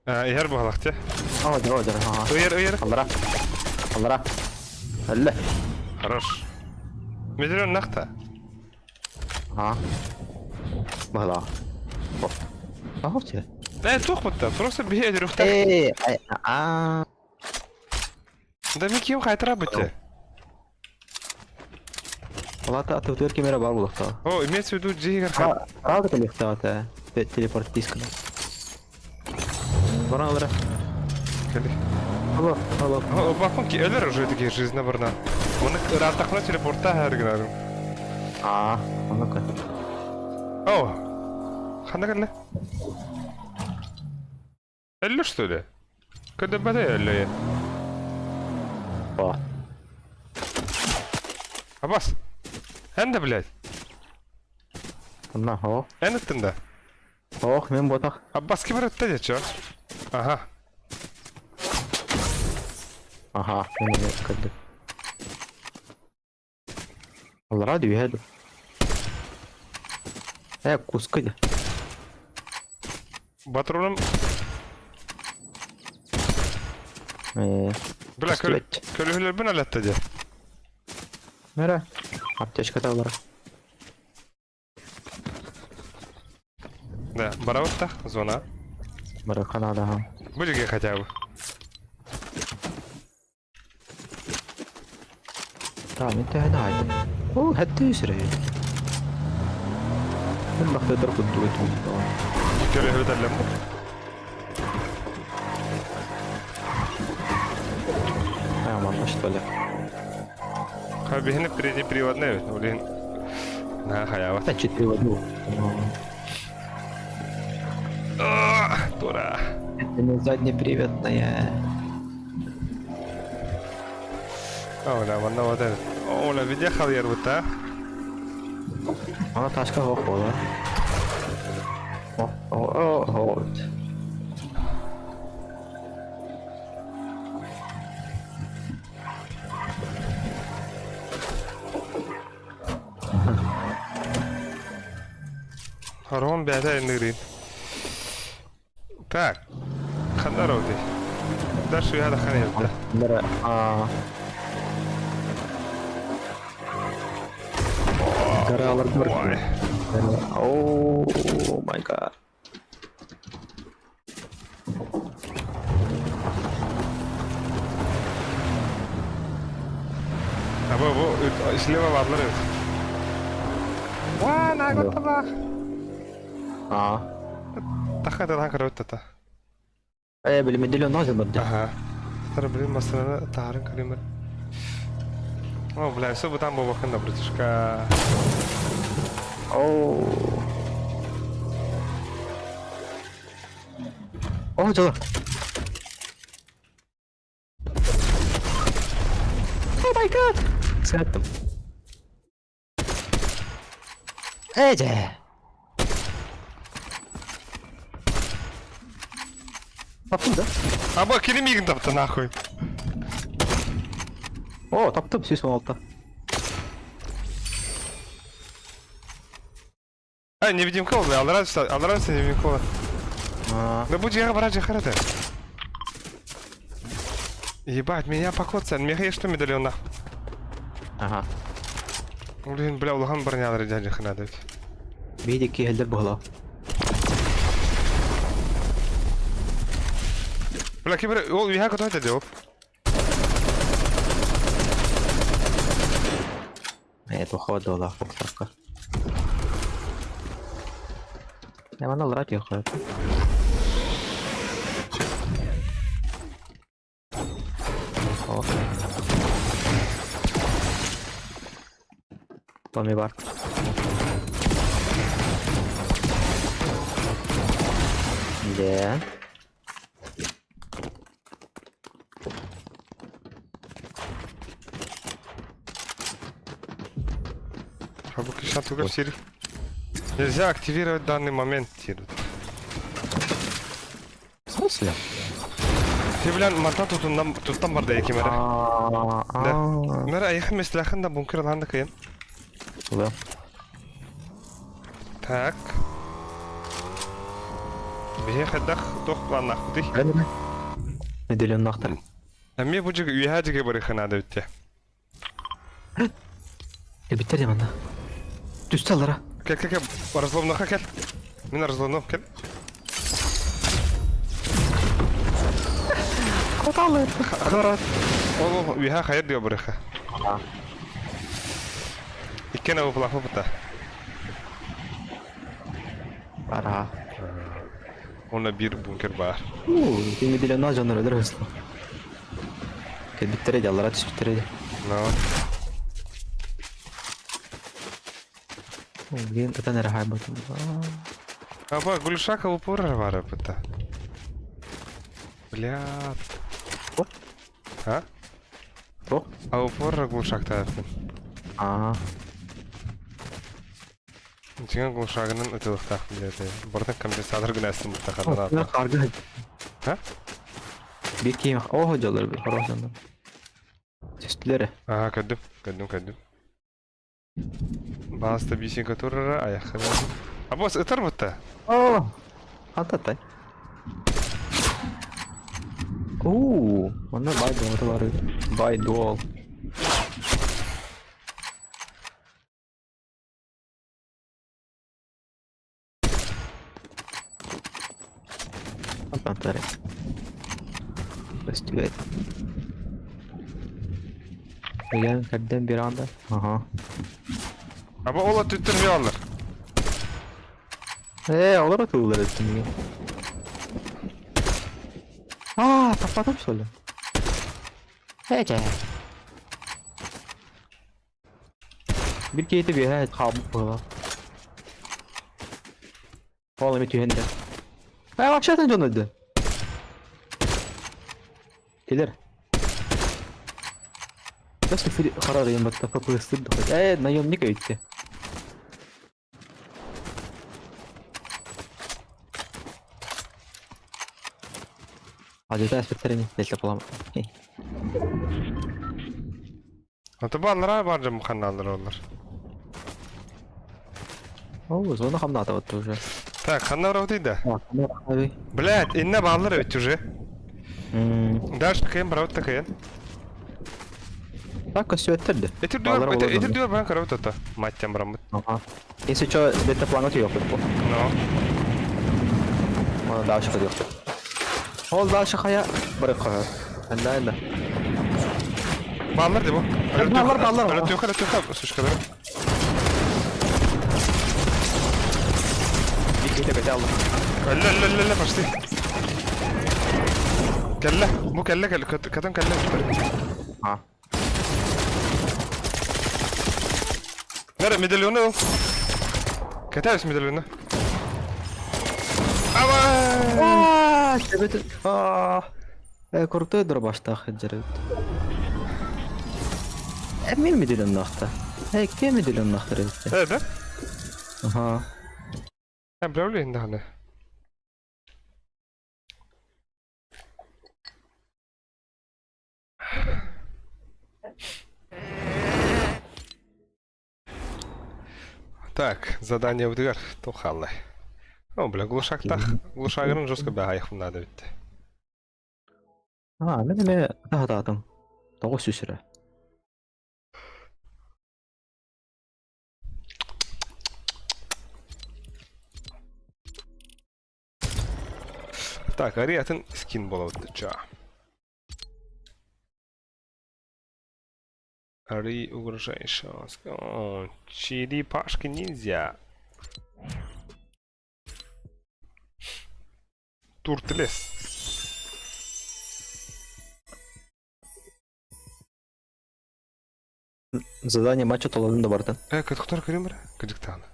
Иһэр буоллах те. О, дьэ, дьэ, ага. Ыйар, ыйар. Аллара. Аллара. Әллә. Хорош. Медальоннаах та. Ага. Баһылаах. О. Ага, все. Э, туох бутта? Просто биһи өлөрүөхтээх. Э, а. Да мен ким хайтара бутте? Палата атыбытыгар ким эрэ баар буолуохтаах. О, имеется в виду дьиигэр хай... Правда кэлиэхтээх этэ телепортисканы. Баран ылара. Кэли. Алло, алло. О, бакон ки өлөр уже такие жизнь барна. Оны ыраатахна телепортта хәргенарым. Аа, оннук. О, ханна кэллэ? Өллө что ли? Көдөбөтө өллө. О. Абас. Эн да, блядь. Онна, о. Эн ыттын да. Ох, мен ботах. Аббас ким ырытта дечо? Ага. Аха, мен эмиэ көрдүм. Аллараа түһэ дуо? Ээ, куска дии. Батроным Ээ, Бля, көл көстүбэт. көлөһөлөрбүн алатта дии. Мэрэ, аптечката ылара. Да, барабыттах зона. Барыха наада аха. Бу дьигэ хотя бы. Tamam интеһин аайдым. Ол хэттэ үсүрэй. Мин бахтыдар курдук этим. Көлөһүтэллэм бу. А, манна что ли? Хабиһини переднеприводная ведь, блин. На халява. Да, 4 в одну. Тура. Это не заднеприводная. Оля, манна вот это. Оля, видя халер вот та. Она ташка хохола. О, о, о, вот. Хорон бэйэтэ иннигириин. Так, ханна роути? Дальше я дахан елде. Бара а Гаралар Ой. О май гад. А бу бу слева бааллар эбит. Уа, нааготталаах. Аа. Таха тахан көрөбүт тата. Э, били медальон нозил барды. Аха. Тара блин массыынаны таһарын көрүмэр. О, бля, все бутан буолбаккын да, братишка. Оу. О, дьоло. Oh my god! Сыаттым. Ээ дьэ. Таптым да? Аба, кини миигин тапта нахуй. О, таптым 116. А, невидимка ол, аллара аллара невидимка ол. Да будь я брать харата. Ебать, меня покоцан, меха что медальон нахуй. Ага. Блин, бля, улахан бронялар дядя ханадович. Биһиги киһэллэр буолла. Бля, кибер, ол үһэ көтөтө дип. Ээ, туха буолла охсакка. Э, манна аллараа түһүөххэ. О. Томми бар. Дэ. Нельзя активировать данный момент диир. В смысле? Ты, бля, мантан тутуннан туттан барда ким эрэ. Да. А. Мэр айхын месләхин да бункер алганда кыйын. Да. Так. Биһи хайдах туох планнаахпытый? Неделеннахтар. Эмиэ бу дьигэ үөһээ дьигэ барыахха наада эбит дии. Эбиттэр дии манна. Түстэ аллара. Кэл кэл кэл разломнаха кэл. Мин разломнуом кэл. Аталыр. Хара. Ол үөһэ хайыр диye бырыха. Иккен авыплафы бута. Бара. Онно биир бункер баар. Кими билен дьоннор өлөр hızlı. Кэлбиттэрэ дьаллара түспүттэрэ дии. Но. Блин, ытан эрэ хаайбытым. Аба, глушак упорар баар бута. Бля. А? Туох? А упорар глушактаатын. Аа. Дьиҥэ глушагынан ытылыктаах билэти. Барытын компенсатор гына астыммыта ханна. Харгы. А? Биир киһи оһо дьоллор хорош дьоннор. Түстүлэр. Аа, көрдүм, көрдүм, көрдүм. Бааста бисенка турара аяххана. А босс ытар бутта. О! Хантатай. Уу, онно бай дуол бар. Бай дуол. Хантатай. Көстүбэт. Ыйан кэрдэн bir анда. Ага. Аба ол өттүттэн алар. Ээ, олор атыллар өттүнүгэр. Аа, таппатым что ли? Эче. Бир киһитэ биэһэ хаалбыт быһыылаах. Ол эмиэ түһэн эрэр. Ээ, вообще атын дьон өлдө. Кэлэр. Өскө хара арыйан баттахха пыыстыр да Ээ, наемник өйтте. Адьата эспиттэрини дэлэ булам. Ата бааллара бар дьон ханнаалар олар. О, зона хамнаата уже. Так, ханна барабытый да? Блядь, иннэ бааллар эбит уже. Дальше кыйын барабыт да кыйын. Так, көстүбэттэр да. Этир Бааллар дүөр, олордон. этир дүөр баран карабыт ата. Маттан бараммыт. Ага. Если что, где-то плана түйөкпүт бу. Но. Оны дальше ходиохпут. Ол дальше хая барып хая. Анда анда. Бааллар дии бу. Бааллар, бааллар. Өлөтүөхэ, өлөтүөхэ, сушкалары. Биките көтө алды. Өллө, өллө, өллө, өллө, почти. Кэллэ, бу кэллэ, кэллэ, кэтэн кэллэ. А. Нere медальону ыл. Кэтээс медальону. Ава! Аа, себет. Аа. Э, крутой дробаштаах сылдьар эбит. Эмиэ медальоннаахта. Э, ким медальоннаахтар эбит. Э, да? Аха. Обновление даҕаны. Так, задание бытыгар туох хааллай? О, бля, глушактах, глушагырын жестко баайах надо битте. Аа, мен эмиэ таһатаатым. Тоҕус сүүс эрэ. Так, ари атын скин буолабыт чаа. Ари угрожающего. О, черепашки ниндзя. Туртлес. Задание матча толордум да барытын. Э, кытыктар көрүм бара? Кыдьыктааны.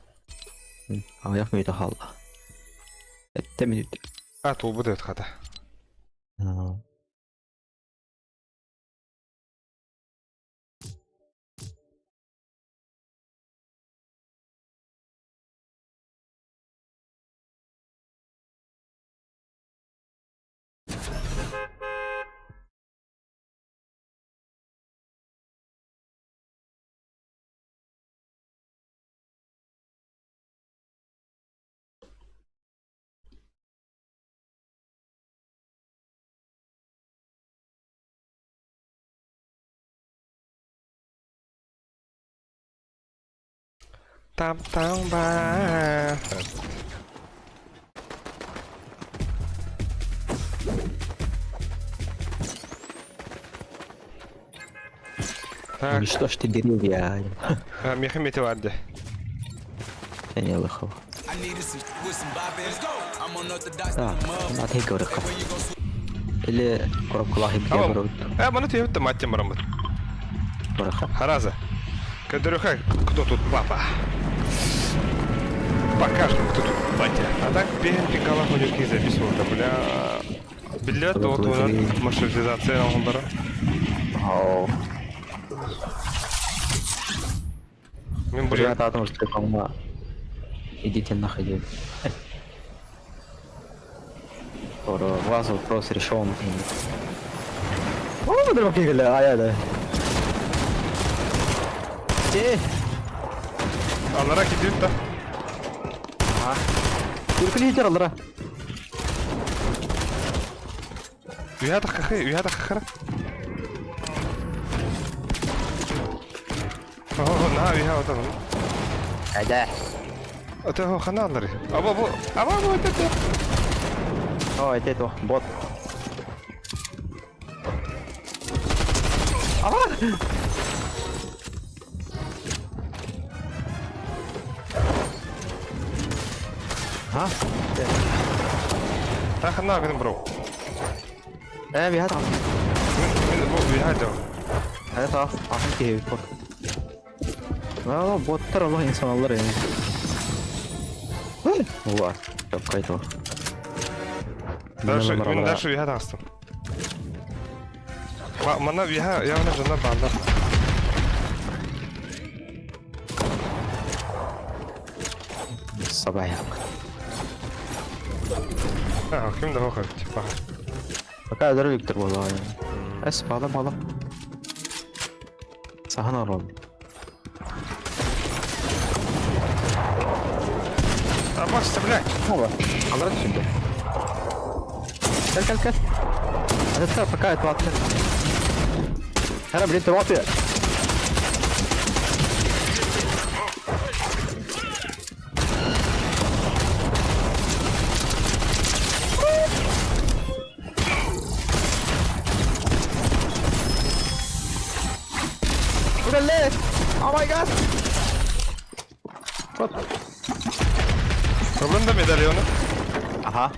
Аҕыйах мүнүүтэ хаалла. Сэттэ мүнүүтэ. А, туолбут эбит хата. Там там ба. Так. Уничтожьте деревья. Миэхэ мете бар дии. Лыхов. Так, аты көрөххө. Или коробкалаах ибге барабыт. Э, маны түһэбит да маттен бараммыт. Бараха. Хараза. Көрдөрүхэ, кто тут папа? Покажем, кто тут батя. А так бэйэн пикалах у записывал-то, бля. Биллибэт да туһунан маршрутизация оҥоһуллара. Мин Бурят атом что Идите нахуй. У вас вопрос решен. О, дробки ая да. Че? Аллара кидит да. Ага. Түркілі аллара. Үһэ таххахы, үһэ таххахара. Оо, наһаа үһэ отон. Әдә. Ата хана аллары. Аба бу, аба бу это. О, это это, бот. Аба! Ха? Хана гын бро. Э, биһат. Мин мин бу биһат. Это ахын киһи бот. Aa, боттар Allah insanlar yani. Ова, какой-то. Дальше, мин дальше биһат астым. Мана биһа явно жана баалар. Сабая. А, ким да хоха, типа. Пока здоровик буолла. Эс, бала бала. Сахан орол. Абашься, блядь! Оба. Алар түсүндө. Кел, кел, кел. Это пока это ватты. Хара, блин, ты ватты. Удале! Oh my god! Вот. Проблем да медальона? Ага.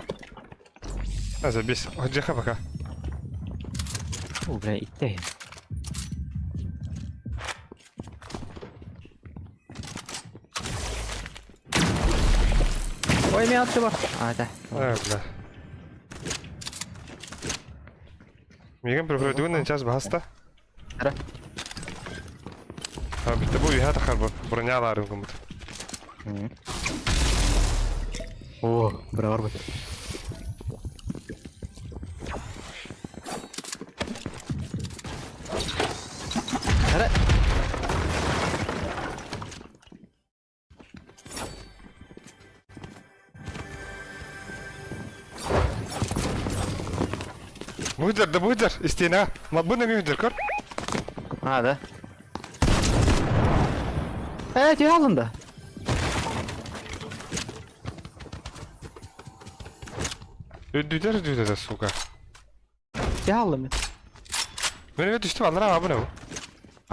А, забейся. Дьэхэ пока. О, бля, итте. Ой, меня отсюда. А, да. А, бля. Мигэн прохордугун час баһаста. Ара. А, битте бу үһэ тахар бу. Броняларым кумут. О, бравар бит. Ара. Буйдар да буйдар, истина. Мабына мүйдер көр. А, да. Э, тебе алынды. Үдүдер үдүдер сука. Тебе алынды. Мен өтүштүм түстүм аллара абына бу.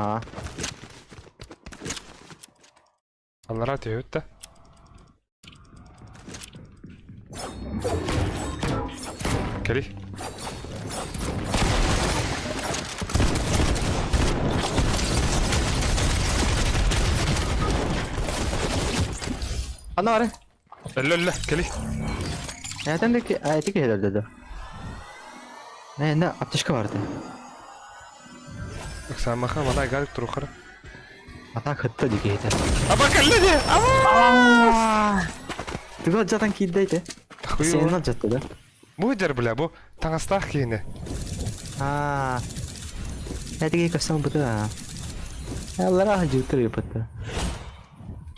А. Аллара төбүт да. Кели. Ана бары. Өллө өллө, кели. Нәтен де ки хедер Не, не, аптечка барды. Самаха мана галик турухара. Ата хытта дике хедер. Аба кэллэ ди. Аба! Түгел жатан кийдейdi. Сенин жатты да. Буйдар бля, бу таҥастаах киһини. А. Нәтиге көсөн буту. Аллара жутыр япытты.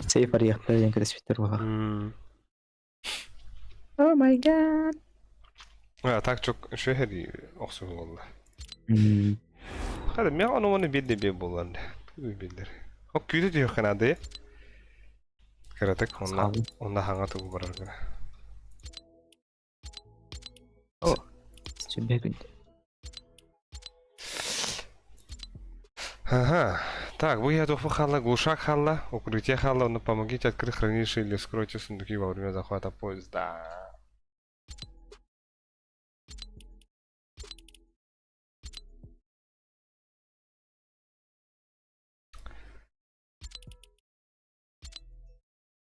Сейф арыяктар ден креспиттер буга. Oh my god. А, так çok шөһәри охсу болла. Мм. Хада мен аны оны бидде бе болан. Биддер. О күйді дүйө ханады. Каратык онна Саалын. онна хаңа тугу барар гына. О. Сүбе күн. Ага. Так, вы я хаалла, глушак хаалла, укрытие хаалла, но помогите открыть хранилище или скройте сундуки во время захвата поезда.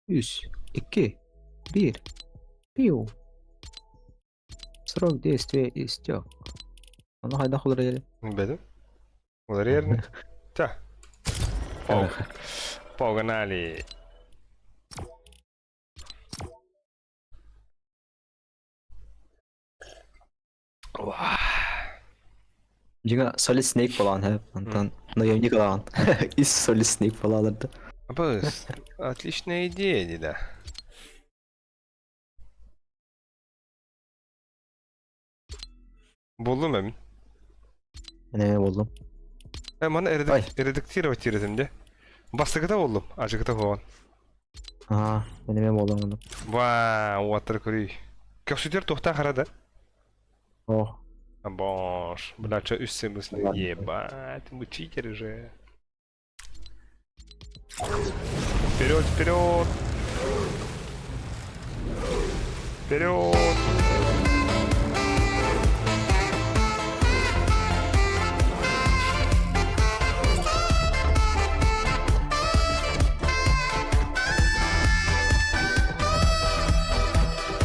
Үс, икки, биир, пиу. Срок действия истек. Ону хайдах уларыйар? Бэдэ. Уларыйар. Та. Погнали. Дьиҥэ Solid Snake буолаҕын һэ, онтон наемник ылаҕын. Ис Solid Snake буолааларда. Абыс, отличная идея, да. Буллум эмин. Эмиэ буллум. Э, маны редактировать тиретим де. Бастакыта буллум, ачыкыта хуон. Аа, мен эмиэ буоллум онно. Вау, уоттар көрүй. Көхсүтэр туохтаах хара да? О. Бош, бля, что үс сымысный. Ебать, мы читеры же. Вперед, вперед! Вперед!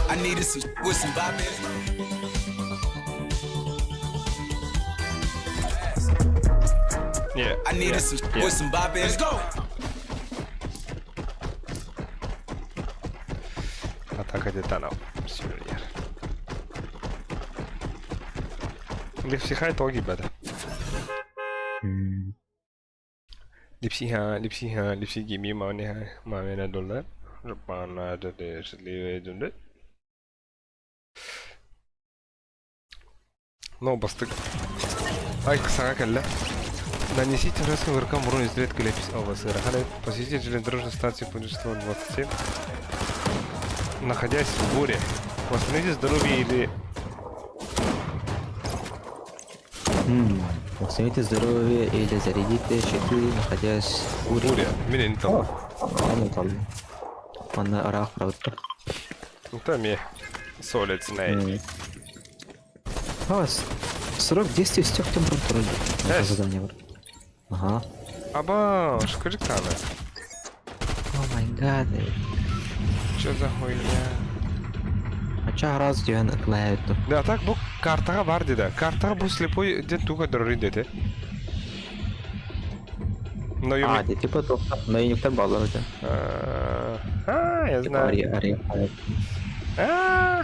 I needed some with some bop in it. Yeah. I needed some with some bop in it. Let's go. Атака титанов. Сюрьер. Липсиха итоги беда. Липсиха, липсиха, липсиги мамне мамена доллар. Рупана дede Но бастык. Ай, саҥа кэллэ. Нанесите вражеским игрокам урон из редкой ляпис ОВСР. Посетите железнодорожную станцию Пунжество 27. Находясь в буре. Восстановите здоровье или... Восстановите здоровье или зарядите щиты, находясь в буре. Буря. Мин не там. Аны там. Манна ыраах барабыттар. Там я. Solid Snake. А, срок действия истек тем вроде. Эс. Задание бар. Ага. Аба, скажи кана. Oh my god. Что за хуйня? А ча раз диэн ытлаайыттым. Да, так бу картаҕа бар деді. Картаҕа бу слепой ден туга дорори деді. Но А, типа наемниктар баллар это. А, я Типа знаю. ари ари ари. А.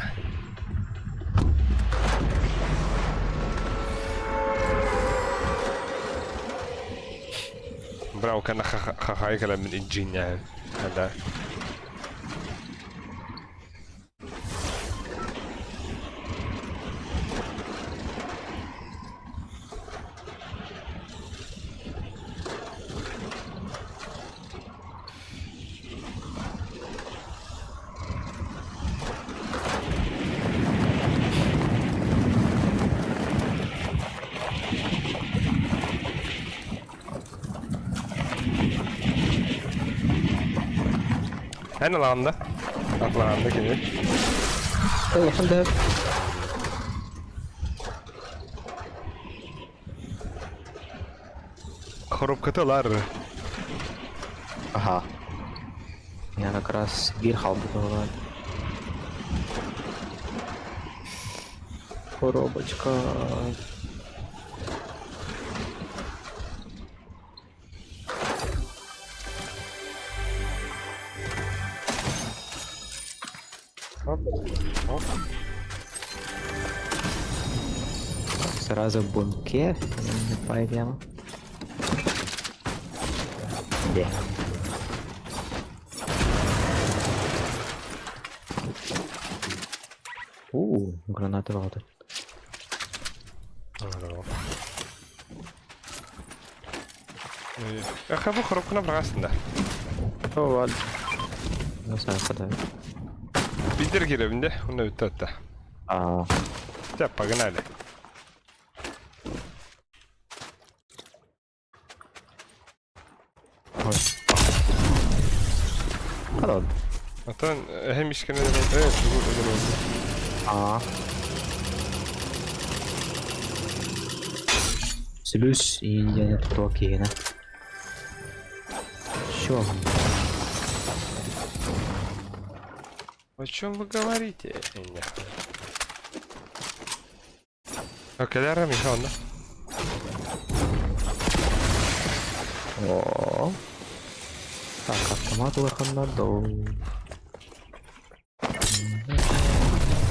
Браво, كان خخايك من الجين هذا. Эн ылаанда. Атлаанда кини. Улахан Коробката лар. Ага. Я как раз биир хаалбыт буолла. Коробочка. Оп. Оп. Сразу бункер. Пойдем. Где? У, гранаты валты. Хабы коробканы бырағасың да. О, ладно. Ну, сам подай. Бидер киребинде, онда бүтті атта. А, Чэ, погнали. Хадон. Оттон эһэм искэнэ э тугу өлөр Аа. Сүлүс индияны тутуо киһинэ. Все. О чем вы говорите? Кэлээрэ Миша онно. О. Так, автомат улаханнар доо.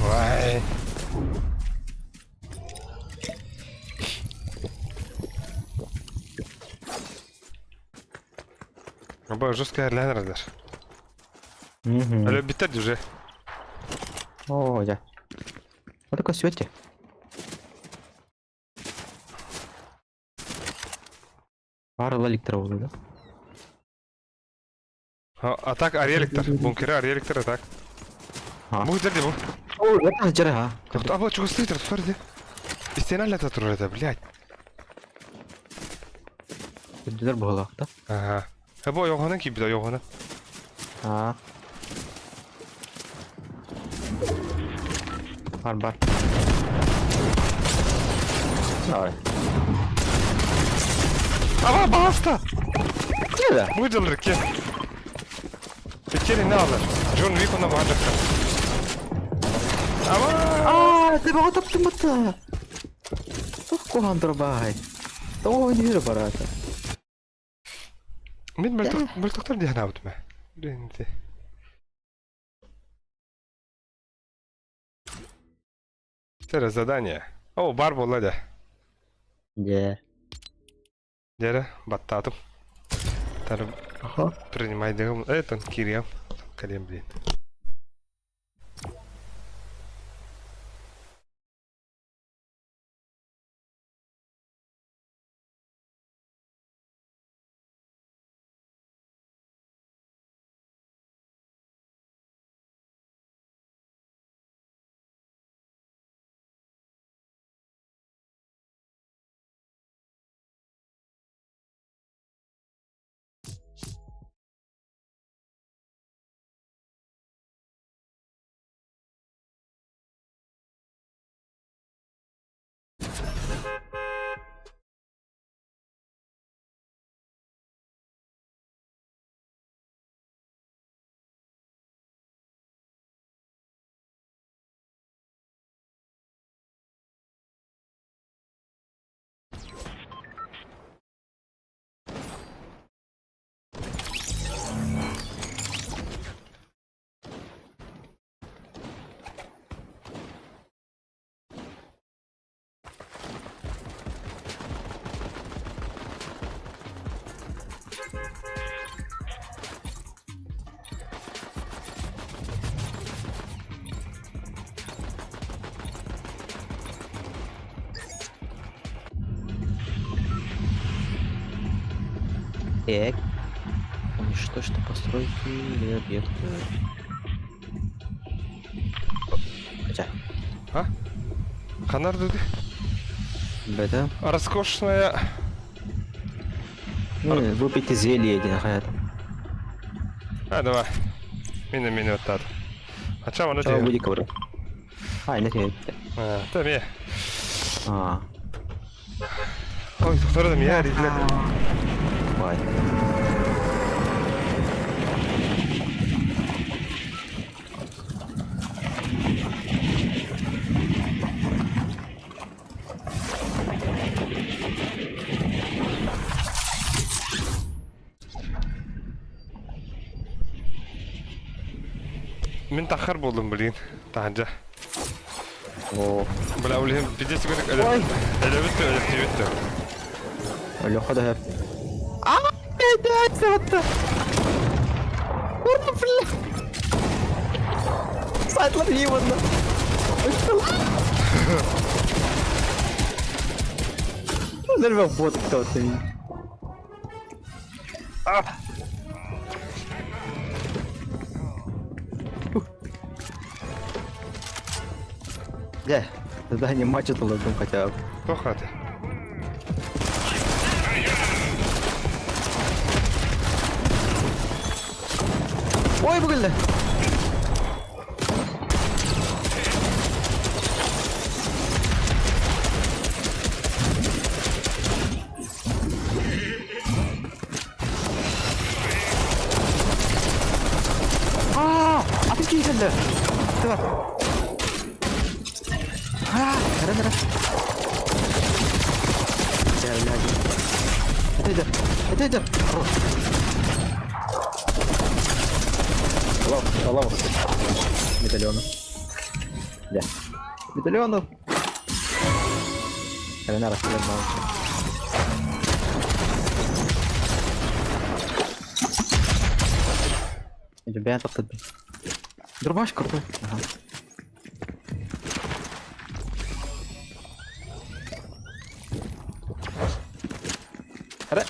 Вай. Аба жестко эрлээн эрэллэр. Өлөрбүттэр уже. О, дьэ. Вот такой свете. Пара электро да? А так ареликтор. Бункеры ареликтор, а так. Бу дерди бу. О, это жара, а. Аба чугастыы тұр ди. Стена лята турар это, блядь. Күндүлэр быһылаах да? Ага. Бу ойоҕоһунан киирбит ойоҕоһунан. Аа. Бар бар. Давай. Аба баласта! Киэ Бу дьыллар киэ. Иккиэн иннэ алар. Джон Уик онно баҕа дьахтар. Аба! Аа, ты баҕа таптыммыта. Туох куһаҕан турбаай. Тоҕо ойнуур бараата. Мин мөлтөхтөр дии санаабытым ээ. Блин, Сэрэ задание. О, бар буолла дэ. Дьэ. Дьэрэ, баттаатым. Тары принимайдыгым. Это кириэм. Кэлиэм блин. Так. Уничтожьте постройки или объекты. Хотя. А? Ханар дуды? Бета. Роскошная... Ну, выпейте зелье один, хаят. А, давай. Мина мина оттад. А чем оно Чего тебе? будет ковры? А, нет, нет. А, там я. А. Ой, доктор, там я, ребят. Бай. Мин тахар буоллум блин. Таһырдьа. О. Бля, ол иһин пиздец курдук Ой. өлөбүт өлөптүбүт да. Леха да. А, это Курва, бля. Сайтлар ливанна. Нерве бот кто-то. А! Дьэ, задание матча толордум хотя бы. Туох аата? Ой, бу кэллэ! Аа, атын киһи кэллэ! Тыга. Аа, кара кара. Это это это. Лав, лав. Медальона. Да. Медальонов. Кара Ребята, Дробаш крутой. Ага. Ара.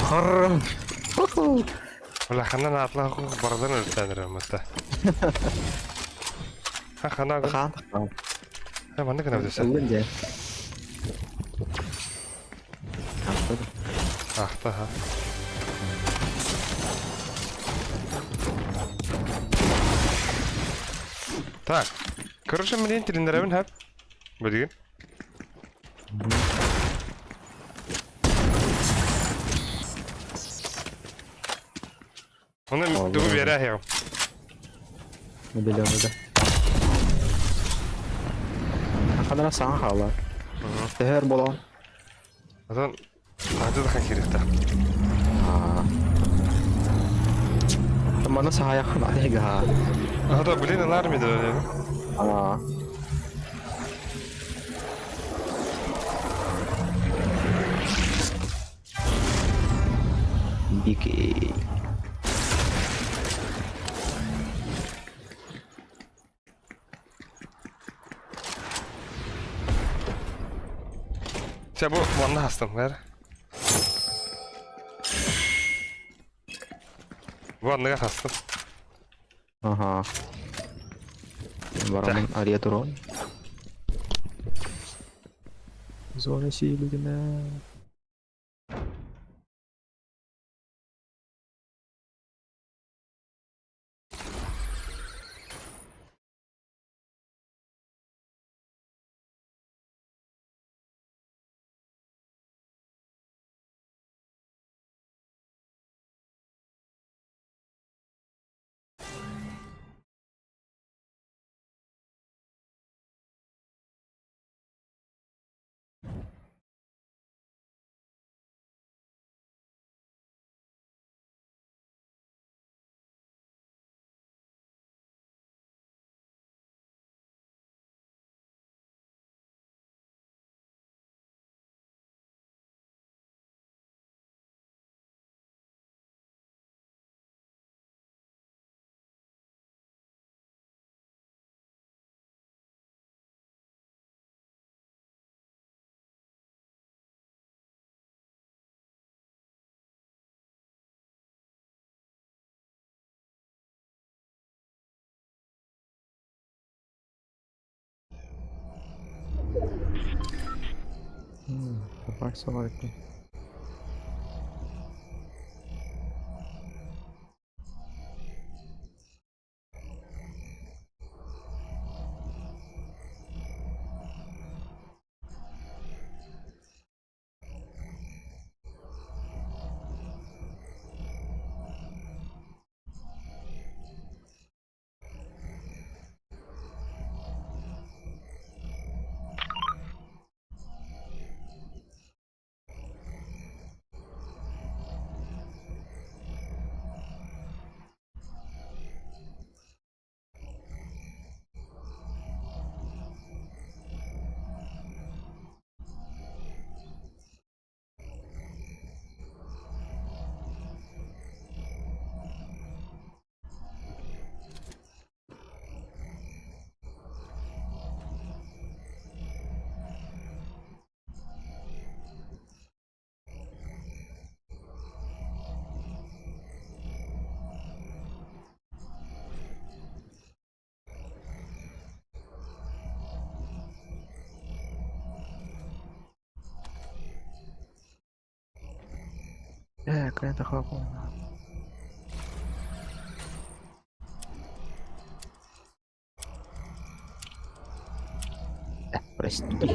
Харрам. Улаханан атлах бардан өлтәнер мата. Ха хана. Хаан. Ха манна гына өтөсө. Ыллын дьэ. Ахта ха. Так. Короче, мен тренерабын хап. Билигин. Оны тугу биэрэ Мобилёны да. Ханара саҥа хаалар. Төһөр болон. Атын аты да кирихта. Мана саһаяхын аты Ата блин алар ми да. Аа. Дикий. Чэ бу манна хастым бэр. Бу анныга хастым. Ага. Барамын ария турон. Зона силигина. Попарсовать. Прости.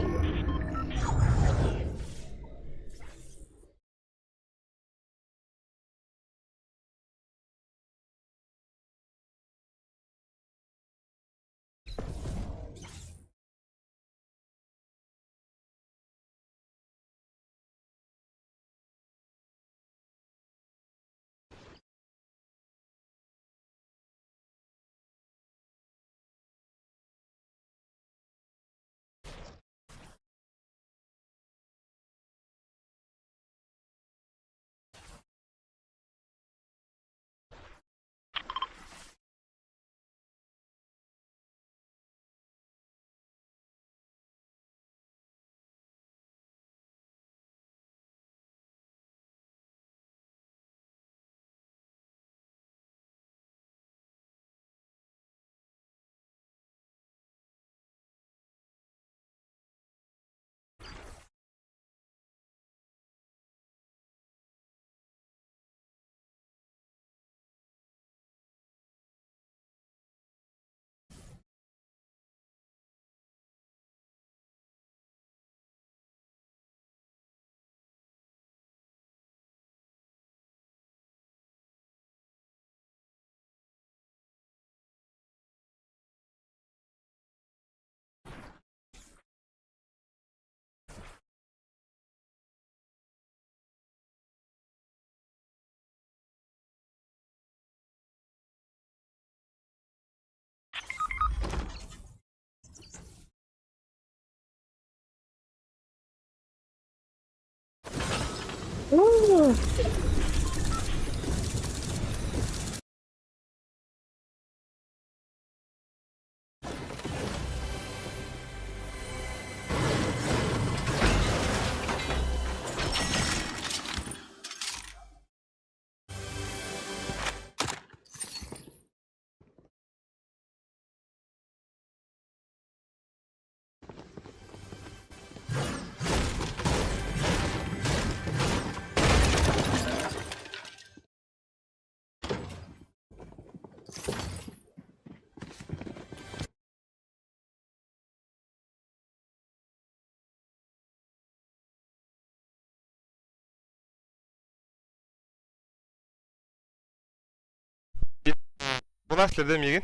Буласлар да миигин?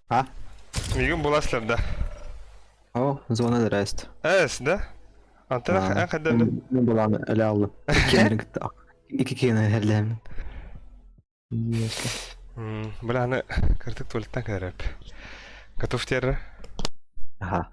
А? Миигин буласлар да. О, зона здрасте. Эс, да? Антон А, эн хайдах Мин буланы эле алдым. Иккиэннэрин кытта. Икки киһини эллээмин. Бля, аны кырдьык туалеттан кэлэрэ. Готов терра? Аха.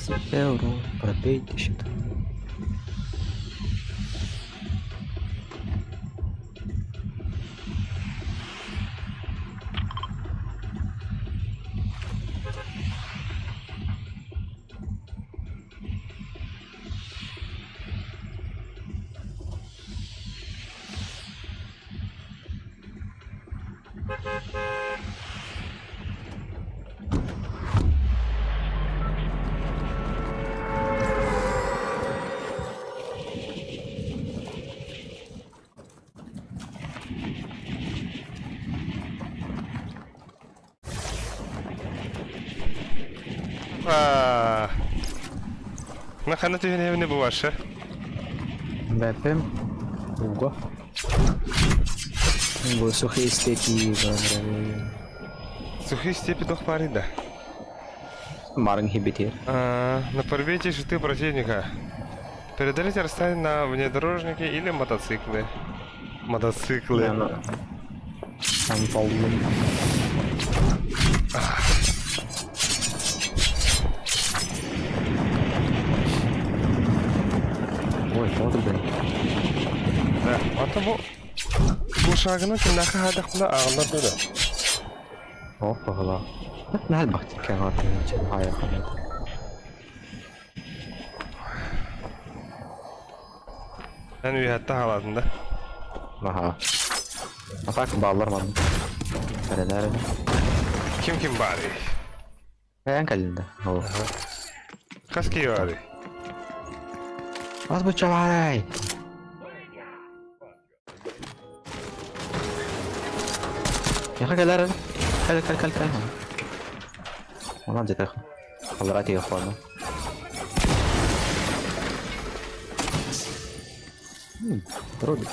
Сэттэ урон, пробейте щит. На ханна түһэн бу ваша? Бэппим. Уго. Бу сухие степи. Сухие степи туох баарый да? Марын хибитир. На порвите щиты противника. Преодолите расстояние на внедорожнике или мотоцикле. Мотоциклы. Там полным. Ой, вот блин. Да, ата бу глушагына кимнээхэ хаадахпына ааҕыллар дуо? Ох, баҕалаах. Наһаа элбэхтик кэҥээтин. Эн үөһэттэн хаалаатын да? Аһаа. А так бааллар манна. Эрэнээр эрэ. Ким ким баарый? Эн кэллин да. Ол. Хас киһи баарый? Хас бучча баарай? Миэхэ кэлээр эрэ. Кэл кэл кэл кэл. Онон дьэтэх. Аллараа телефону. Ролик.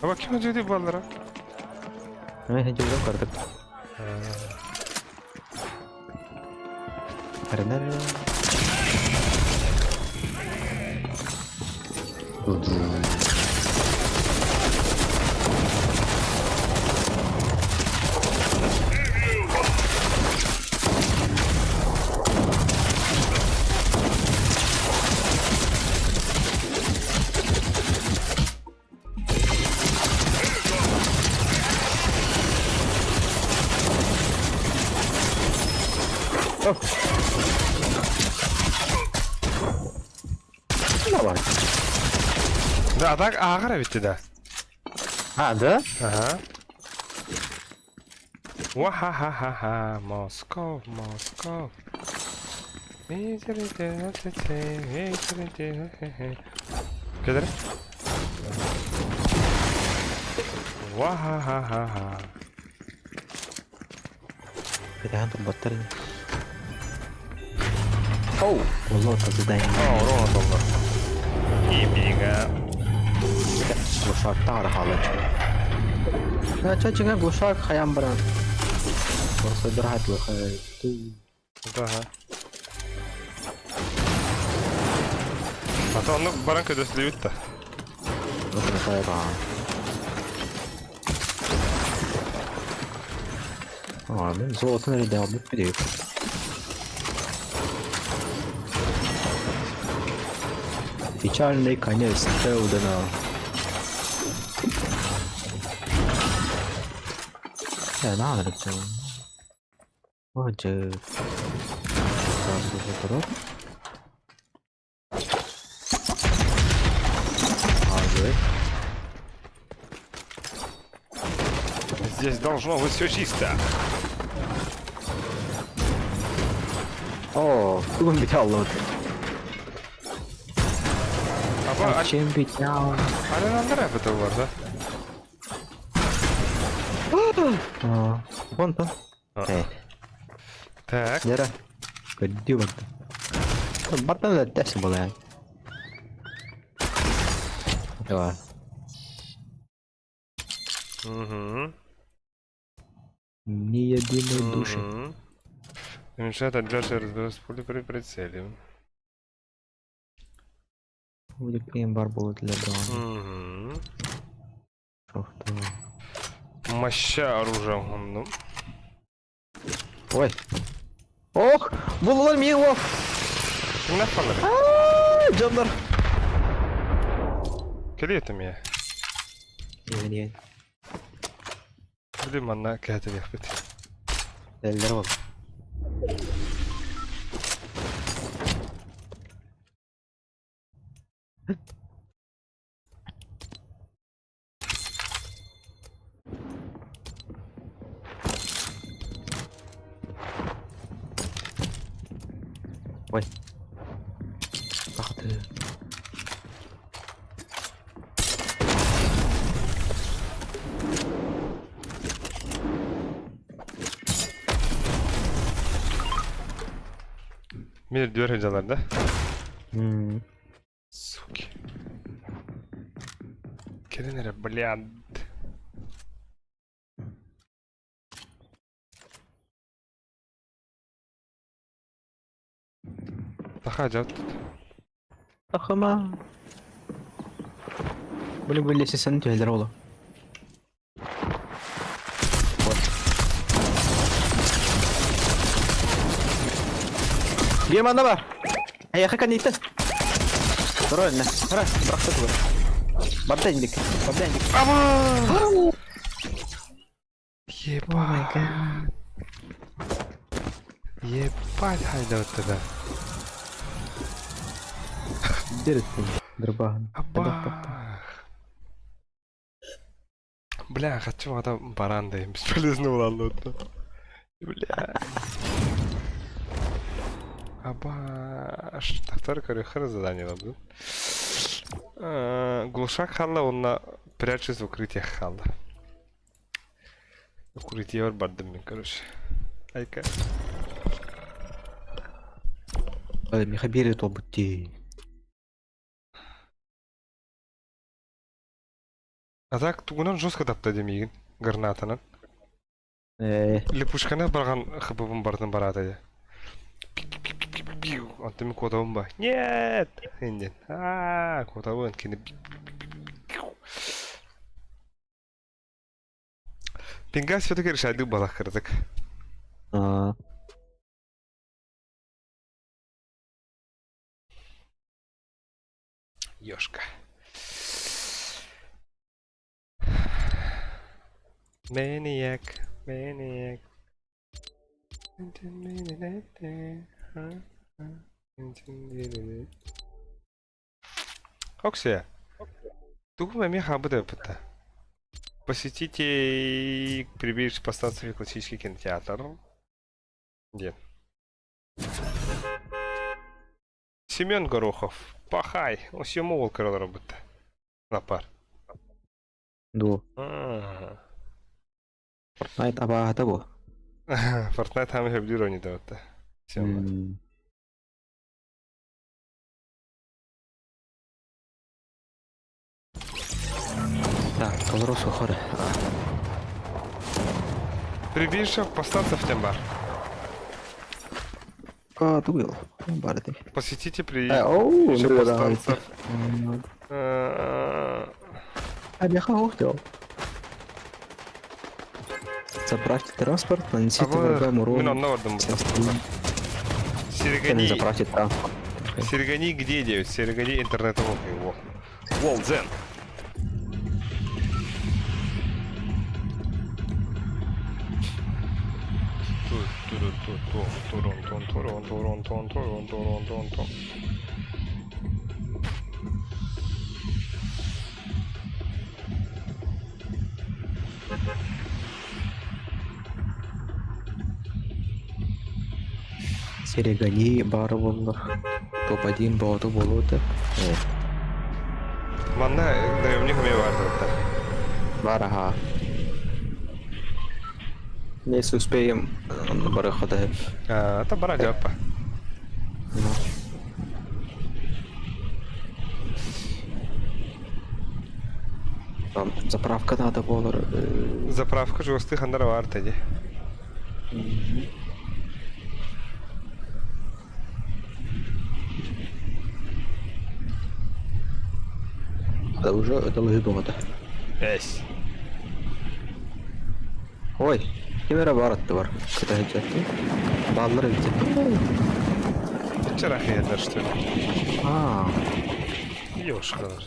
Аба ким дьиэти буоллара? Мен дьиэбин көрдүк. Эрэнэр. Давай. Да, а так ааҕар эбит да. А, да? Ага. Ва-ха-ха-ха-ха, Москов, Москов. Кэлэр. Ва-ха-ха-ха-ха. Кэтэһэн турбаттар ини. Оу! Золото задание. О, урон отоллар. Ибига. Глушак таары хаалар. Ча-ча глушак хаям баран. Просто дырхатлы Ага. А то оннук баран көдөслүүбүт да. Мин золотун эрэ дэҕбит бүдүк. Печальный конец Теудена. Э, надо Дьэ. Здесь должно быть все чисто. О, тугун бүтэ аллыбыт. Аба, Чем битял? Александр это бар, да? А, вон там. Э. Так. Лера. Көрдүү барда. Бартан да тэс буолаа. Давай. Угу. Ни единой души. Угу. Уменьшает отдачу разброс пули при прицеле. Будет бар будет для дрона. Угу. Шохто. Моща оружие оҥоһуннум. Ой. Ох, буллулар миигин уол. Кимнээх балларый? Аа, дьоннор. Кэлиэ этим я. Иһэн иһэн. Били манна кэһэтириэхпит. Эллэр ол. Ой. Ах ты. Мир дүөр сылдьаллар да? М. Суки. Кэлин эрэ, блядь. Таха дьат. Ахыма. Были были сесен түһэлэр оло. Вот. Биир манна бар. Эйиэхэ кэнниттэн. Тура иннэ. Тура, бырахта тугу. Барда инник. Барда инник. Ебать. Ебать хайда тогда. Директин. Дырбаһын. Абах. Бля, хочу это баран да бесполезно было Бля. Абаш. Тахтар көрүөххэ задание был. Глушак хаалла уонна прячусь в укрытиях хаалла. Укрытиебар бардым мин, короче. Айка. Миха биэри туолбут дии. А так тугунан жестко тапта демиигин гранатанан. Ээ, Липушканы барган хббын бартын бараата дии. Онтон мин куотабын ба. Нет! Индин. Аа, куотабын кини. Пингас все-таки решайды балах кырдык. Аа, Ёшка. Maniac, maniac. Оксия, тугу эмиэ хаалбыт эбиппит Посетите прибежище повстанцев и классический кинотеатр. Где? Семен Горохов. Пахай. Осьему ол көрөлөр бытта. Напар. Дуо. Fortnite абааһыта буо. Fortnite хаамы сөбүлүүр оонньуута бытта. Семен. Так, толору сухар. Прибежище повстанцев тем бар. А, тугил. Бар эти. Посетите Оу, прибежище повстанцев. А я хотел. Заправьте транспорт, нанесите врагам урон. Мин онно бардым. Серегани. Заправьте транспорт. Серегани где девять? Серегани интернет его. Волдзен. Серегани баар буоллар. Топ-1 бооту буолуо этэ. Манна наемник эмиэ баар да. Баар аһаа. Если успеем, барыха да. Это бара дьаппа. Там заправка надо буолар. Заправка жуостыы ханнара баар дии. Да уже это лыжи дома-то. Эсь. Ой, ким эрэ баар аттыбар кытта сылдьар. Бааллар эбит. Чарахиялар что ли? Аа. Ёшкалар.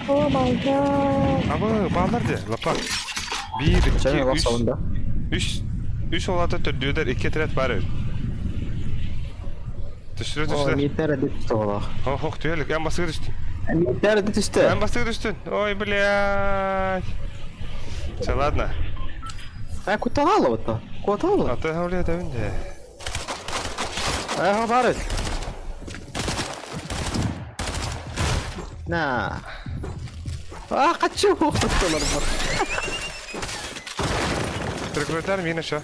Oh my god. Абы бааллар дии, лапа. Биир, Чэ, икки, лап үс. салында. Үс, үс олата төрдүөдэр икки отряд баар эбит. Түстүлэр, О, түстүлэр. миитэр эдит түстэ Ох, ох, түһэлик. Эн бастыгы түстүн. Миитэр эдит түстэ. Эн бастыгы түстүн. Ой, блядь. Все, ладно. Э, куттаҕа вот Куотаҕа А ты говори, это винде. Э, баар На. А, хочу охтолор бар. Прикрытар мина что?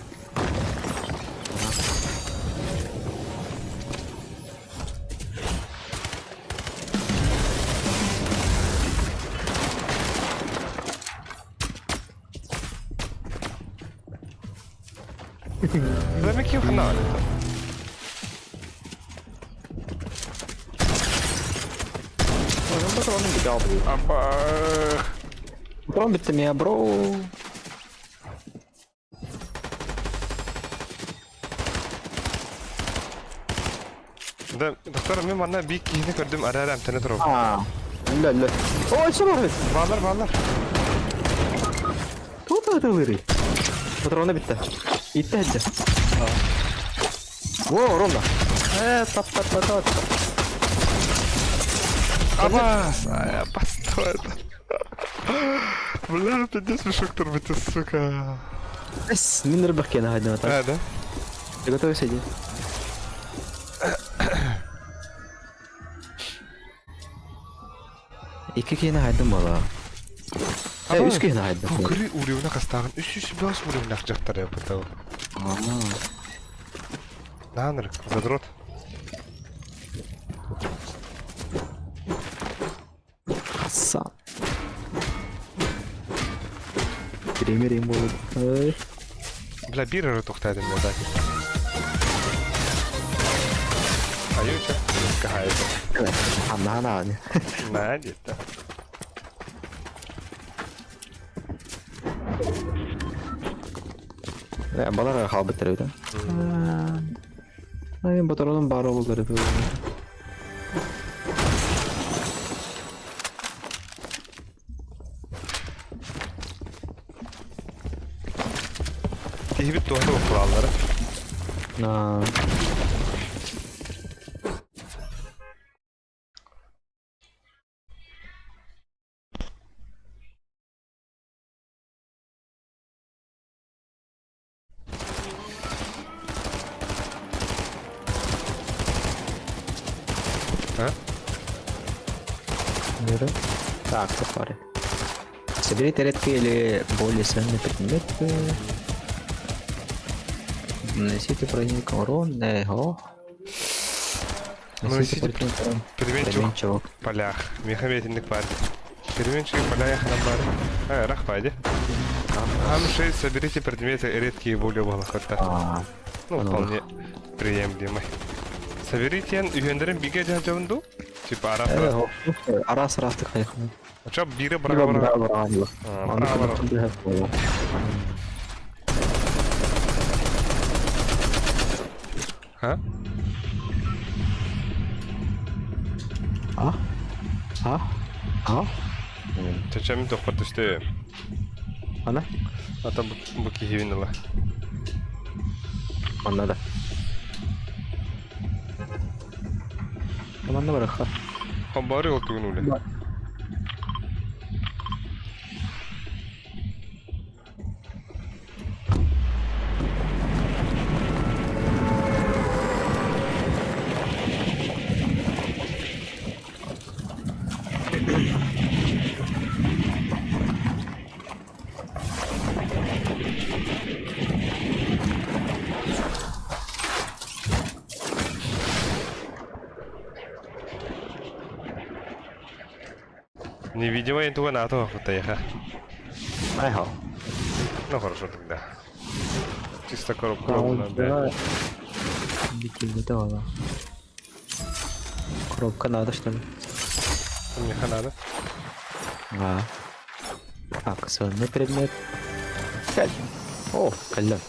Да ким хана это? Апа. Патрон битте меня, бро. Да, доктор, мен манна бик киһини көрдүм, арара амтаны турар. А. Ля, ля. Ой, что бар? Баалар, баалар. Тут это лыры. Патроны битте. Итте хәдде. Во, ровно. Э, тап тап тап тап. Абас, ай, постой. Бля, пиздец, мешок турбите, сука. Эс, мин рыбах кена хайдын ата. А, да? Ты готовы сидеть? Икки киһини хайдым буола. Э, үс киһини хайдым. Күрү уровня кастагын, үс үс бес уровня жактар я бытал. Наныр, задрот. Хасан. Примерим буолла. Эй. Бля, бир эрэ тухтаадым я так. Аюча, кахайда. Анна на. Надя-то. Э, балар халбыттар эбит. Ай, батаронун баары болдор эби. Тиһибит туһата буккулааллара. На. А? Так, сафари. Соберите редкие или более ценные предметы. Нанесите противникам урон. Эго. Нанесите противникам Переменчик Переменчивок. в полях. Мехаметинник бар. Переменчик в полях нам бар. А, рахпади. Амши, соберите предметы редкие и более балахата. А, Ну, ну. вполне приемлемый. Соберите үйендерин биге жажабынду? Типа арас арас. Эго. Арас арас ты хайхан. Чап бире бара бара. А, бара бара. А? А? А? А? Чачам тохпат түстө. Ана? Ата бу кихибин ыла. Онна да. Команда бараха. Хабары ол түгін уле. Невидимая туга НАТО кутаяха. Айхал. Ну хорошо тогда. Чисто коробка ровно, да. Да. Коробка надо, что ли? Мне надо. А. Так, сонный предмет. Кэл. О, кэллим.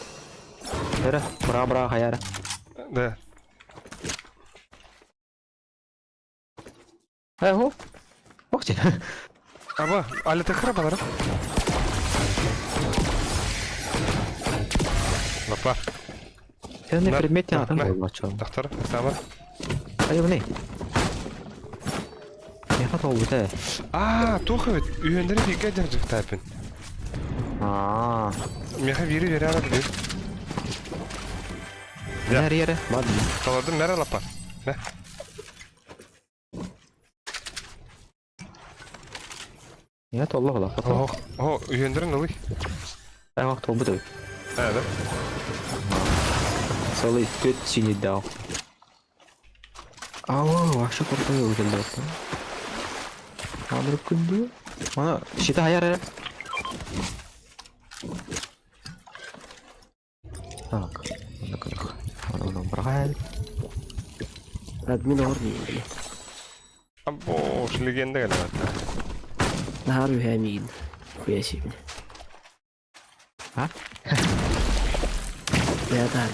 Эрэ, быра-быра хайара. Да. Э, Ох ти. Аба, али тахара балара. Лапа. Сен предмет атын болмачы. Тахтар, сама. Айыбны. Меха толбута. Аа, туох эбит? Үһүөннэри бииргэ дьардьыктааппын. Аа. Меха биири биэри ара билир. Нэр ере, ладно. Толордум мэр лапа. Мэ. Я толло ола. Ох, о, үһүөннэрин ылый. Ах, толбут эбит. Ээ, да. Целый төт синий дал. Ау, вообще крутой выглядит. Надо күндү. Ана, щита хаяр эрэ. Так, Аны бырахай. Админ оҕор миигин. Або, легенда кэлэбэт. Наһаар үһээ миигин. Хуя сиэбин. А? Бэйэ таһаар.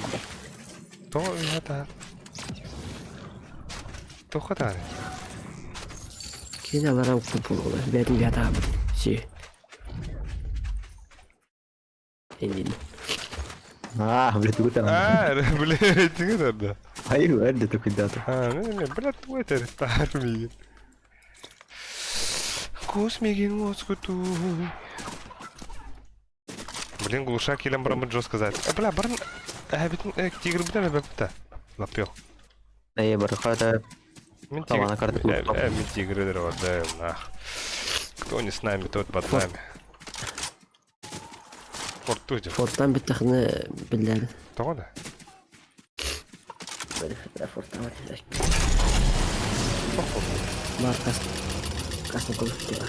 Тоҕо үһэ таһар? Тоҕо таһар? Кини алара укпут буолуола. Бэйэтин бэйэ таһаабыт. Си. Иннин. А, блядь, тугу Аа, блядь, тиҥэ тарда. Айы, эрдэ тукуйдаата. Аа, не, блядь, тугу этэр таһар миигин. Кус миигин уоскутуу. Блин, глушак кэлэн бараммыт жестко сказать. Бля, баран... Э, тигр бүтэн эбэппитэ. Лаппел. Э, бархата. Мин Там она карта тигр... Мин тигры да, нах. Кто не с нами, тот под нами. Фортуде. Фортан бүттэхинэ биллэр. Тоҕо да? Фортан Бар кас. Касны коллектива.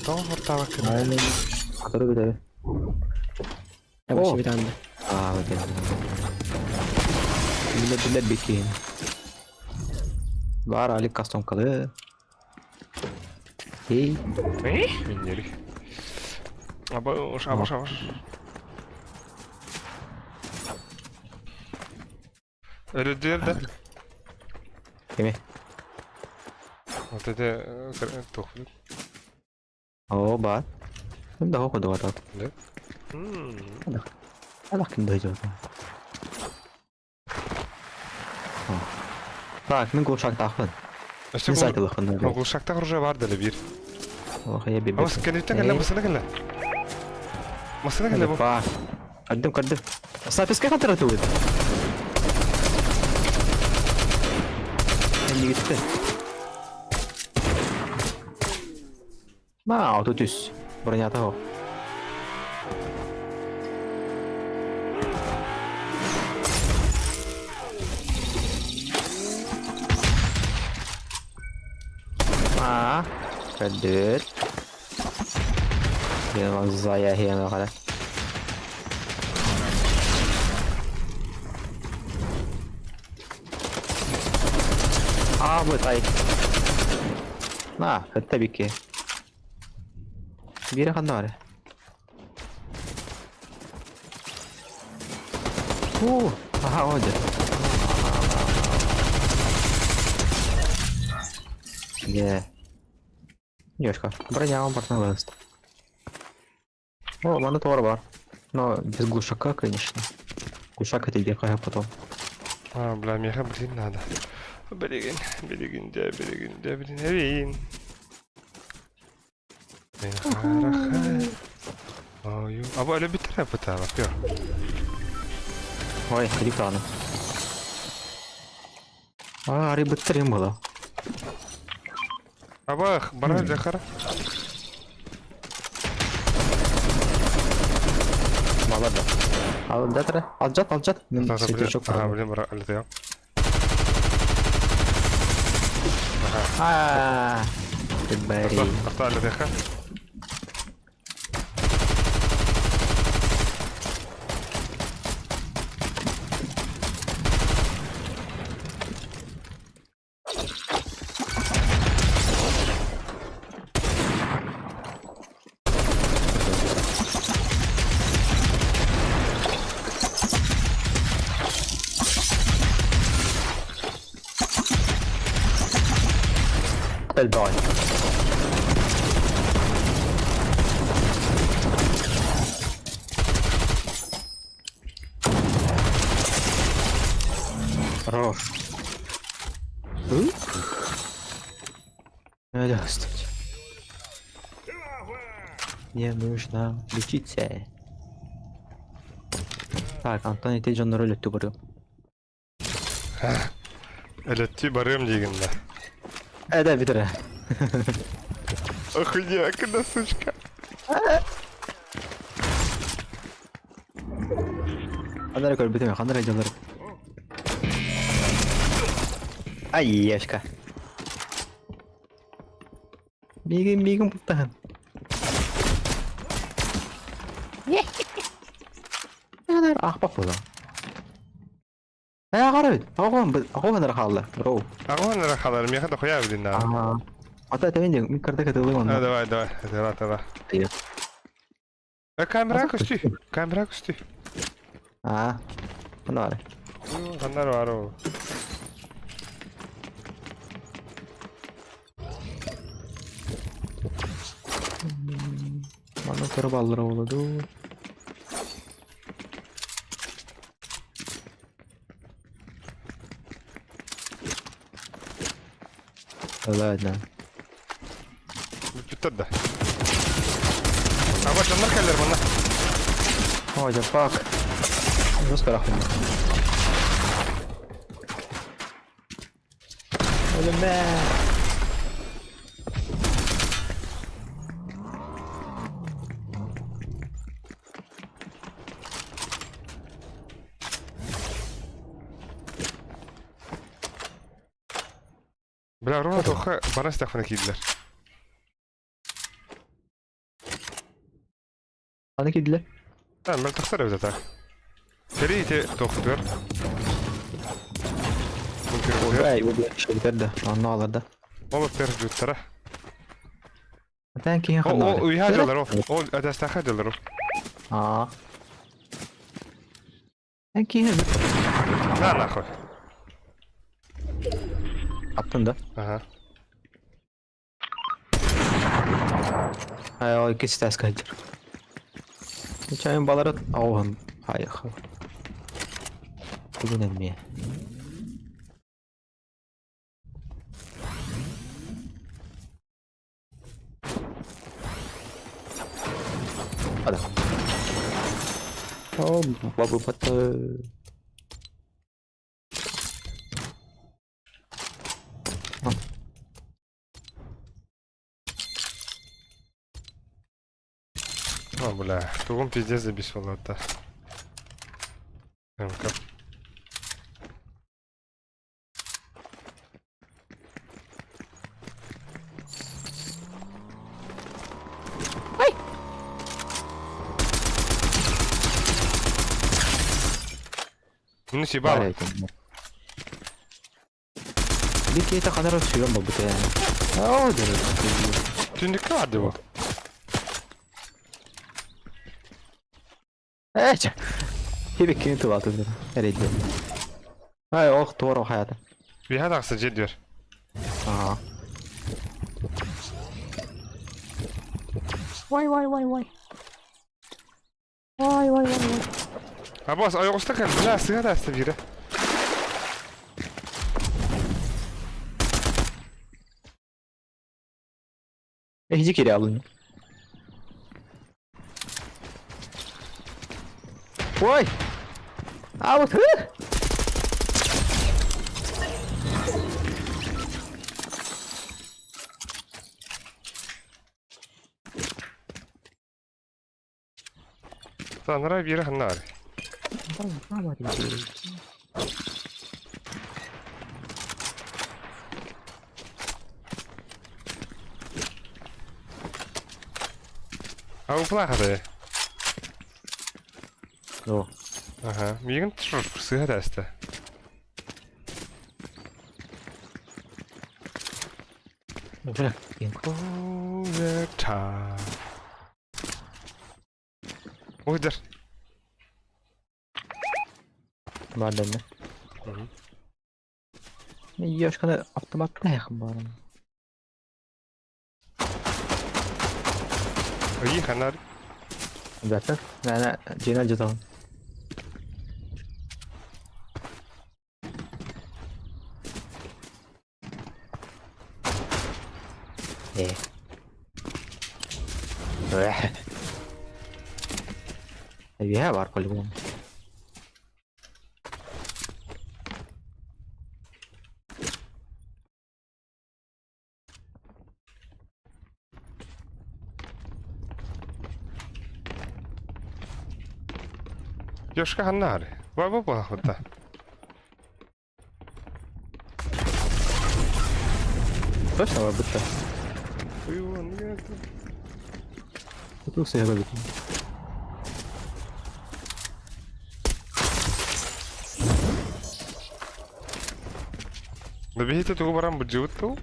Тоҕо фортава кына? Который бүтэ. О! Битанды. Аа, бүтэ. Биле биле бикин. Бар али кастом калы. Эй, Миннери. Абаш, абаш, абаш. Өлөдүөр да? кеме. Вот это туох О, бар. Да, ходу ватат. Да? Алах ким дойдет. Так, мин глушактаахпын. Өссө Мин сайтылахпын. Глушактаах уже бар дали биир. Ох, я бибе. Абас кэнниттэн кэллэ, массыына кэллэ. Массыына кэллэ бу. Көрдүм, көрдүм. Снайперская контра тугут. Эннигитте. Ма, тут үс. Бронята хо. А, көрдүт. Я зая хена қара. А, вот ай. На, это бики. Бире ханна бар. О, ага, оде. Е. Немножко. Броня вам портнулась. О, монитор бар. Но без глушака, конечно. Глушак это где потом. А, бля, меха, блин, надо. Блин, блин, да, блин, да, блин, блин. Аба өлө бүтэрэ бытаала, пёр. Ой, ходи рано. А, рыбы трем было. Аба, бара жахара. Молодо. Алжат, алжат, алжат. Мен светлячок. Ага, блин, бара, алжат. А, ты бери. Авто алжат. Элбэҕи. Хорош. Здравствуйте. Мне нужно лечиться. Так, Антон ити дьоннору өлөттү барыам. Өлөттүү барыам диигин да. Э, да, бүтэрэ. Охуяка да, сучка. Ханна эрэ көрбүтүм, ханна эрэ дьоннор. Ай, ешка. Миигин, миигин бултаһын. Аахпах буолан. Ээ, аҕар эбит. Оҕо эрэ хаалла. Бро. Аҕаһын эрэ хаалар, миэхэ дохуя эбитин да. Ата этэбин диэн, мин кырда кытылым А, онно. давай, давай, давай, давай. Э, камера көстүү, камера көстүү. Аа, ханна баар? Ханна баар ол? Манна көрө баллара буолуо дуу? Ладно. Бүппүттэр да. Аба дьоннор кэллэр манна. Oh, the fuck. Жестко рахуй. Өлүмэ. Бля, Руна тоха баран истэхпинэ киирдилэр. Аны киирдилэр. А, мөлтөхтөр эбит ата. Сэрии ити туохпутугар. Бункербутугар. Эй, бу да, онно алар да. Ол өттөр жуттара. Атан киһи О, ханна о, барар? уйha дьаллар ол. Ол атастаха дьаллар ол. Аа. Эн киһи На нахуй. аттын да. Ага. Ай, ол икки ситээскэ сылдьар. Чайын балары оҕуһун хайых. Тугун эмиэ. Hadi. О, бабы бата. О, бля, тугум пиздец забись да. МК. Минус ебало. Бикета ханара сүйөн болбут ээ. Оо, дөрөт. Түндүккэ барды бу. Ээ, чэ. Хибик кини тылаты. Эрэйди. Ай, ох, туора хаята. Биһа тахса дьиэ дүөр. Аа. Вай, вай, вай, вай. Вай, вай, вай, вай. Абас, ойоҕуста кэл, бля, сыһа таста биирэ. Эһиги кире алын. Ой! А вот хы! Анараа биирэ ханна баар? А уплахады. Ну, Ага, миигин сыһа таста. бля. Overtime. Уйдар. Бар дэнэ. Мгм. Ёшканы автомат тайхым барын. Ыйы ханар. Ребята, наверное, дьиэнэ дьытаҕын. Ээ. Эбиһэ баар по-любому. Ёшка ханнаары. Баба буолахпыта. Точно барбыттар. Туох сыһа эбитин. Да биһити тугу баран быдьыбыт дуу?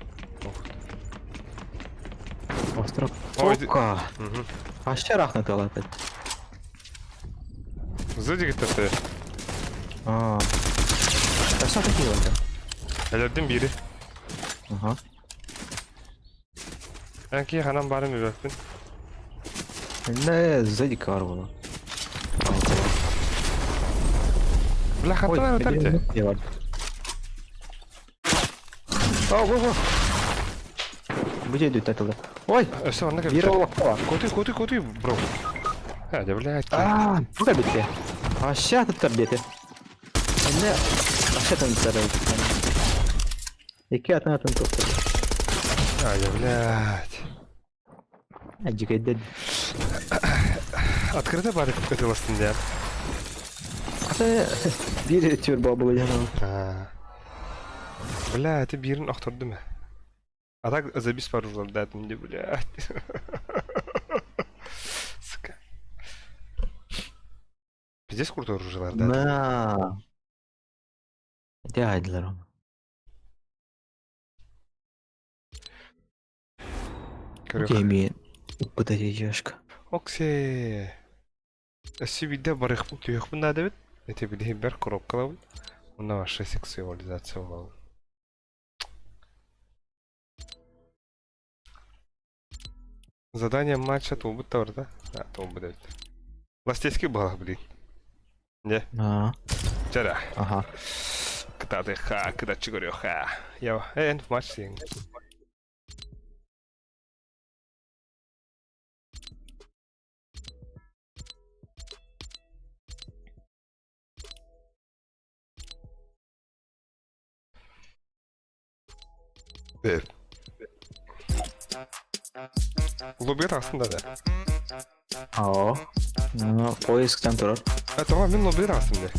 Остров. Ой, Опка! Вообще рахнет опять. Сзади гитарты. А. Да что такие вот? Элэрдин биири. Ага. Эн киһи ханан баарын билбэппин. Не, сзади кар было. Бля, хантан ытар те. О, во, во. Будет идут это. Ой, Өссө онно биир кэбиттэр. олохто. Кутуй, кутуй, кутуй, бро. А, да, блядь. Аа, бу кэбиттэ. Вообще атыттар диэтэ. Эмне вообще тынтар. Икки атын атын туттар. А, да, блядь. Дьикэйдэ. Открыто бар ытыластын диэн. Аты биир түр бобу диэн. А. Бля, это биирин охтордум ээ. А так забис пару датым де, блядь. Сука. Пиздец крутой оружиелар да. На. Ити аайдылар ону. Көрүөх. Кэмиэн ыппыта дедушка. Оксе. Өссө биирдэ барыахпын түһүөхпүн наада эбит. Ити билиһин бэр коробкалабын. Онно вообще сексуализация буолабын. Задание матча туолбут да барда. А, туолбут эбит. Ластецкий буолах блин. Не, Аа. чара. Аха. Кытаатыха, кытаччы көрүөхэ. Я, эн в матч сиэҥ. Лоббига таҕыстын да да. Аа. Ну, поисктан турар. А тоҕо мин лоббига таҕыстым дии.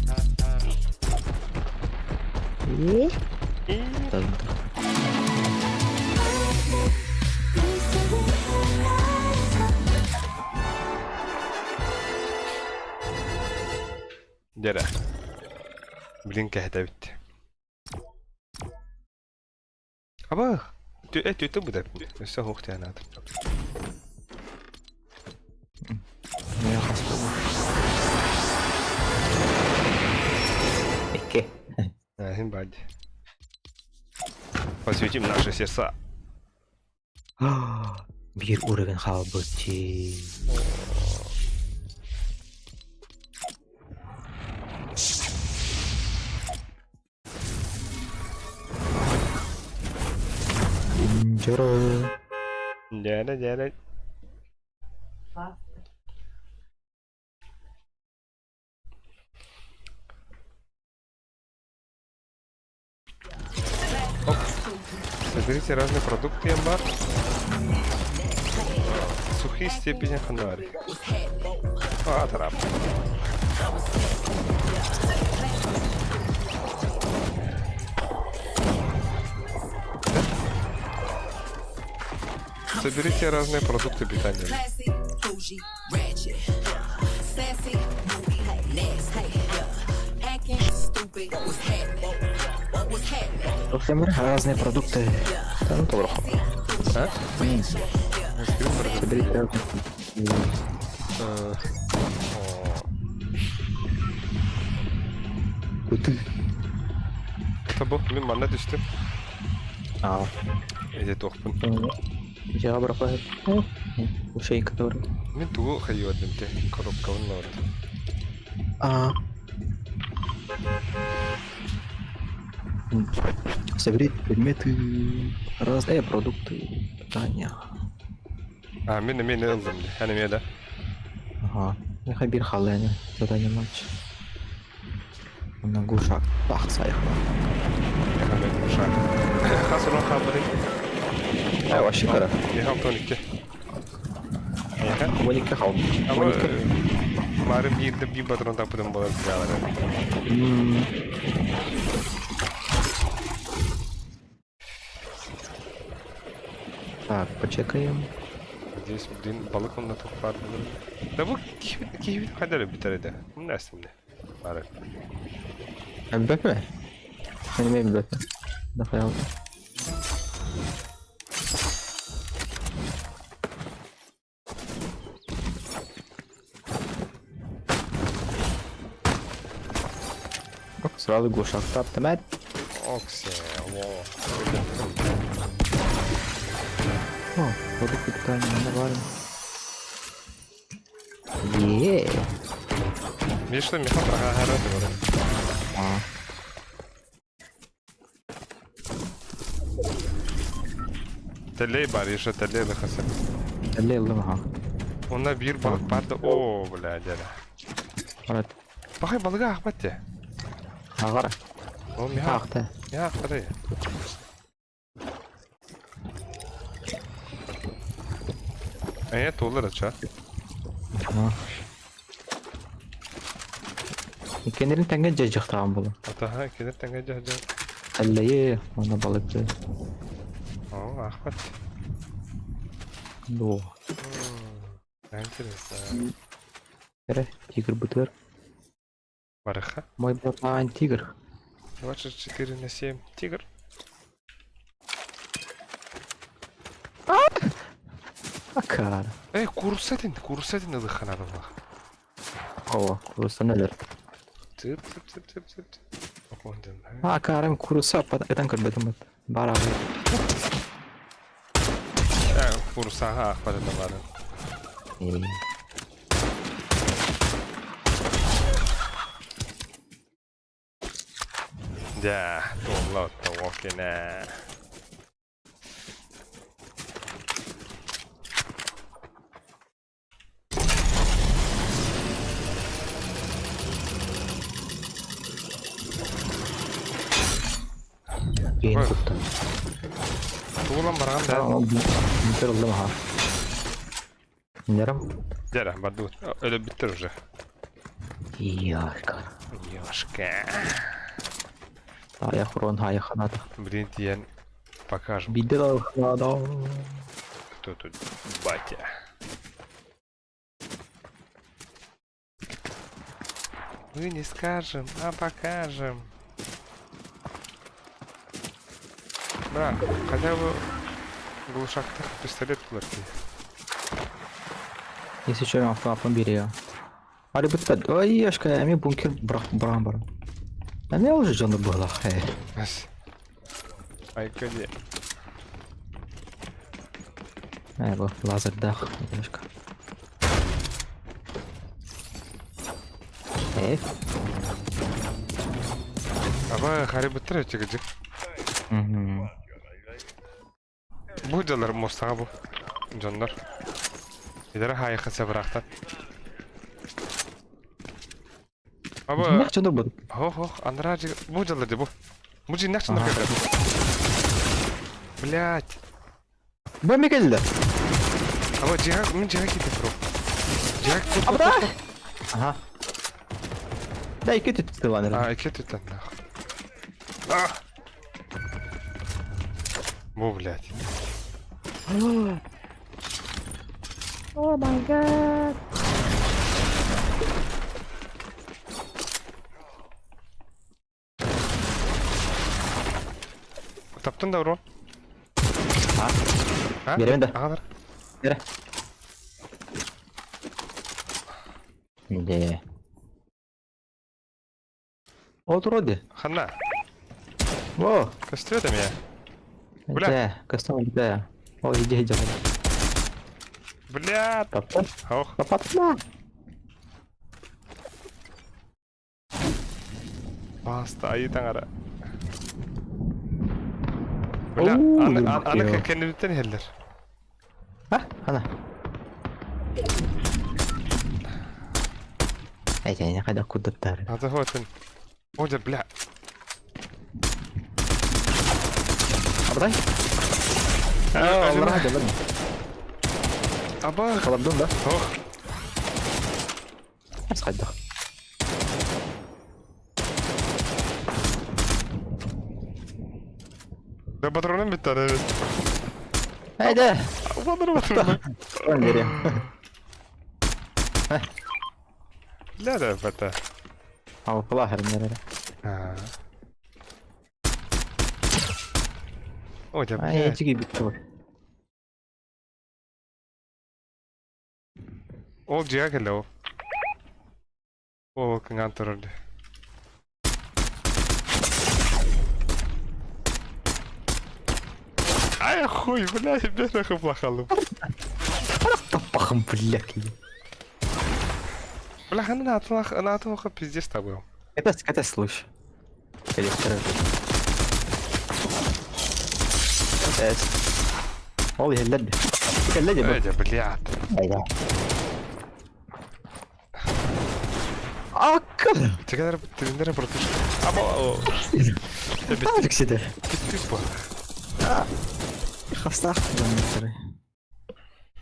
Дьэрэ. Билин кэһэтэбит. Абах! Э, түтэ быдап. Өссө суох диэн аатым. Икки. Ин бади. Посвятим наши сердца. Биир уровень хаалбыт дии. Дьоро. Дьэрэ, дьэрэ. Оп. Соберите разные продукты, амбар. Сухие степени ханари. А, тарап. Соберите разные продукты питания. Разные продукты. Да, ну, толрохо. А? Соберите разные. Кутуй. Это был мин манна түстүм. Аа. Эти туохпун. Дьиэҕэ бырахпа Ушей который. Мин тугу хайыадым те коробкабын ылабын. А. Соберите предметы, разные продукты питания. А мин эмиэ ыллым дии. Эн эмиэ да? Ага. Нехай биир хаалла ини задание матч. Онно глушак тахсайхна. Мехамед глушак. Хас урон хаалбытый? Э, вообще кара. Миэхэ 62. Эйиэхэ? 12 хаал. Ама 12. Марын биирдэ биир патрон таппытым буолар дьаалара. Так, почекаем. Здесь, блин, балык онно туох баар буолар. Да бу киһибит хайда эрэ бүтэр этэ. Мына эстимне. Бары. Элбэппэ? Мен эмиэ билбэппин. Да хайалта. Сразу глушак автомат. Оксе, во. О, продукты питания наварим. Е. Миша, меха прагара ты А. Тэллэй бар, еще тэллэй лыхасы. Тэллэй ыллым аха. Онна биир балык бар да, о, бля, дядя. Барат. Бахай балыга ахпат те. Агара. О, миха. Ахта. Миха ахпатай. Э, толлар ача. Иккеннэрин тэҥҥэ дьадьахтаан буолан. Атаха, иккеннэр тэҥҥэ дьадьах. Эллэйи уонна балыкты. О, ахпат. Дуо. Интересно. Эрэ, тигр бытыар. Барыха. Мой братан тигр. 24 на 7. Тигр. Акара. Эй, куурусса этин, куурусса этин ылыхха наадалаах. О, кууруссан өлөр. Тып тып тып тып тып. Акарым куурусса ытан көрбөтүм баар аҕай. Куурусаҕа аахпат этэ баарын. Дьэ, туолла оттон кэнэ. Киһини куттан. Тугулан бараҕын да? Бункер ыллым аха. Нерам. Дьэ, бардыбыт. Өлөрбүттэр уже. Ёшка. Ёшка. Тайах урон хайах ханата. Блин, тиийэн покажем. Биирдэ да Кто тут батя? Мы не скажем, а покажем. Да, хотя бы глушактах пистолет булар дии. Если что, автоматом бери. Али бытта, ой, ешка, эми бункер бырах баран. Эми уже дьону быһылах. Айка дии. Ээ, бу лазердаах ешка. Э? Аба харибыттар өтө Мгм. Бу дьалар муостаҕа бу дьоннор. Идара хаайыхха сабыраахтан. Аба Дьиҥнээх дьоннор бу. Хох хох анараа дьиҥ бу дьаллар дии бу. Бу дьиҥнээх дьоннор Аха. кэллэ. Блять. Бу эмиэ кэллэ. Аба дьиэҕэ мин дьиэҕэ киирдим бро. Дьиэҕэ кут кут Абда! кут. Аха. Да икки түттүлан эрэ. А икки түттэн нах. А! Бу блять. Oh my god. Таптын да урон. А? А? Биэрэбин да. Аҕалар. Биэрэ. Де. Ол туруо дии. Ханна. О! Көстүбэт эмиэ. Бля. Дьэ, көстөн да. Ол иди иди. Бля! Папа. Ох. Папа. Баста айыы таҥара. Бля, аны, аны кэннибиттэн иһэллэр. А, ана. Эй, хайдах курдуктар. Ата хотын. Ой, бля. Абытай. Аллара дьалар. Аба. Халабдун да? Ох. Хайдах. Да патроным бүттэ эбит. Айда. Патрон патрон. Бери. Бля да бата. Ал плахер нерere. Ой, да Ай, бля. чиги битти бар. Ол дьиэҕэ кэллэ ол. Ол кыҥаан турар дии. Ай, хуй, бля, бля, плохалым. Таппахым, блядь. Бля, она на атылаха пиздец табыл. Это, это слушай. Электро. Это. Ол иһэллэр дии. Кэллэ дии бу. Эдя, блядь. Айда. Акка! Тигәләр тегендәре братишка. Аба. Табик сиде. Типа. Хастах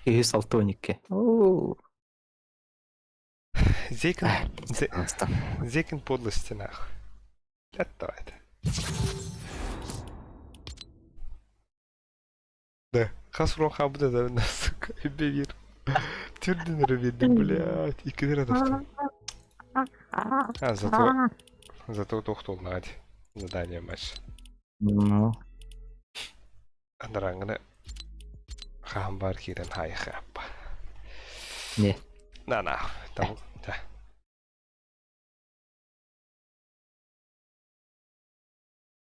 Киһи салтоникке. Оо. Зейкин, Хаста. Зейкин подлости нах. Блядь, давай это. Да. Хас урон хабыда да, сука, бевир. Түрден ревидим, блядь. Иккилер адастым. А, зато... Зато тохтолнаать. Задание матч. Ну. Анараңына хаан баар киирэн хаайыхаппа. Не. На на. Там. Да.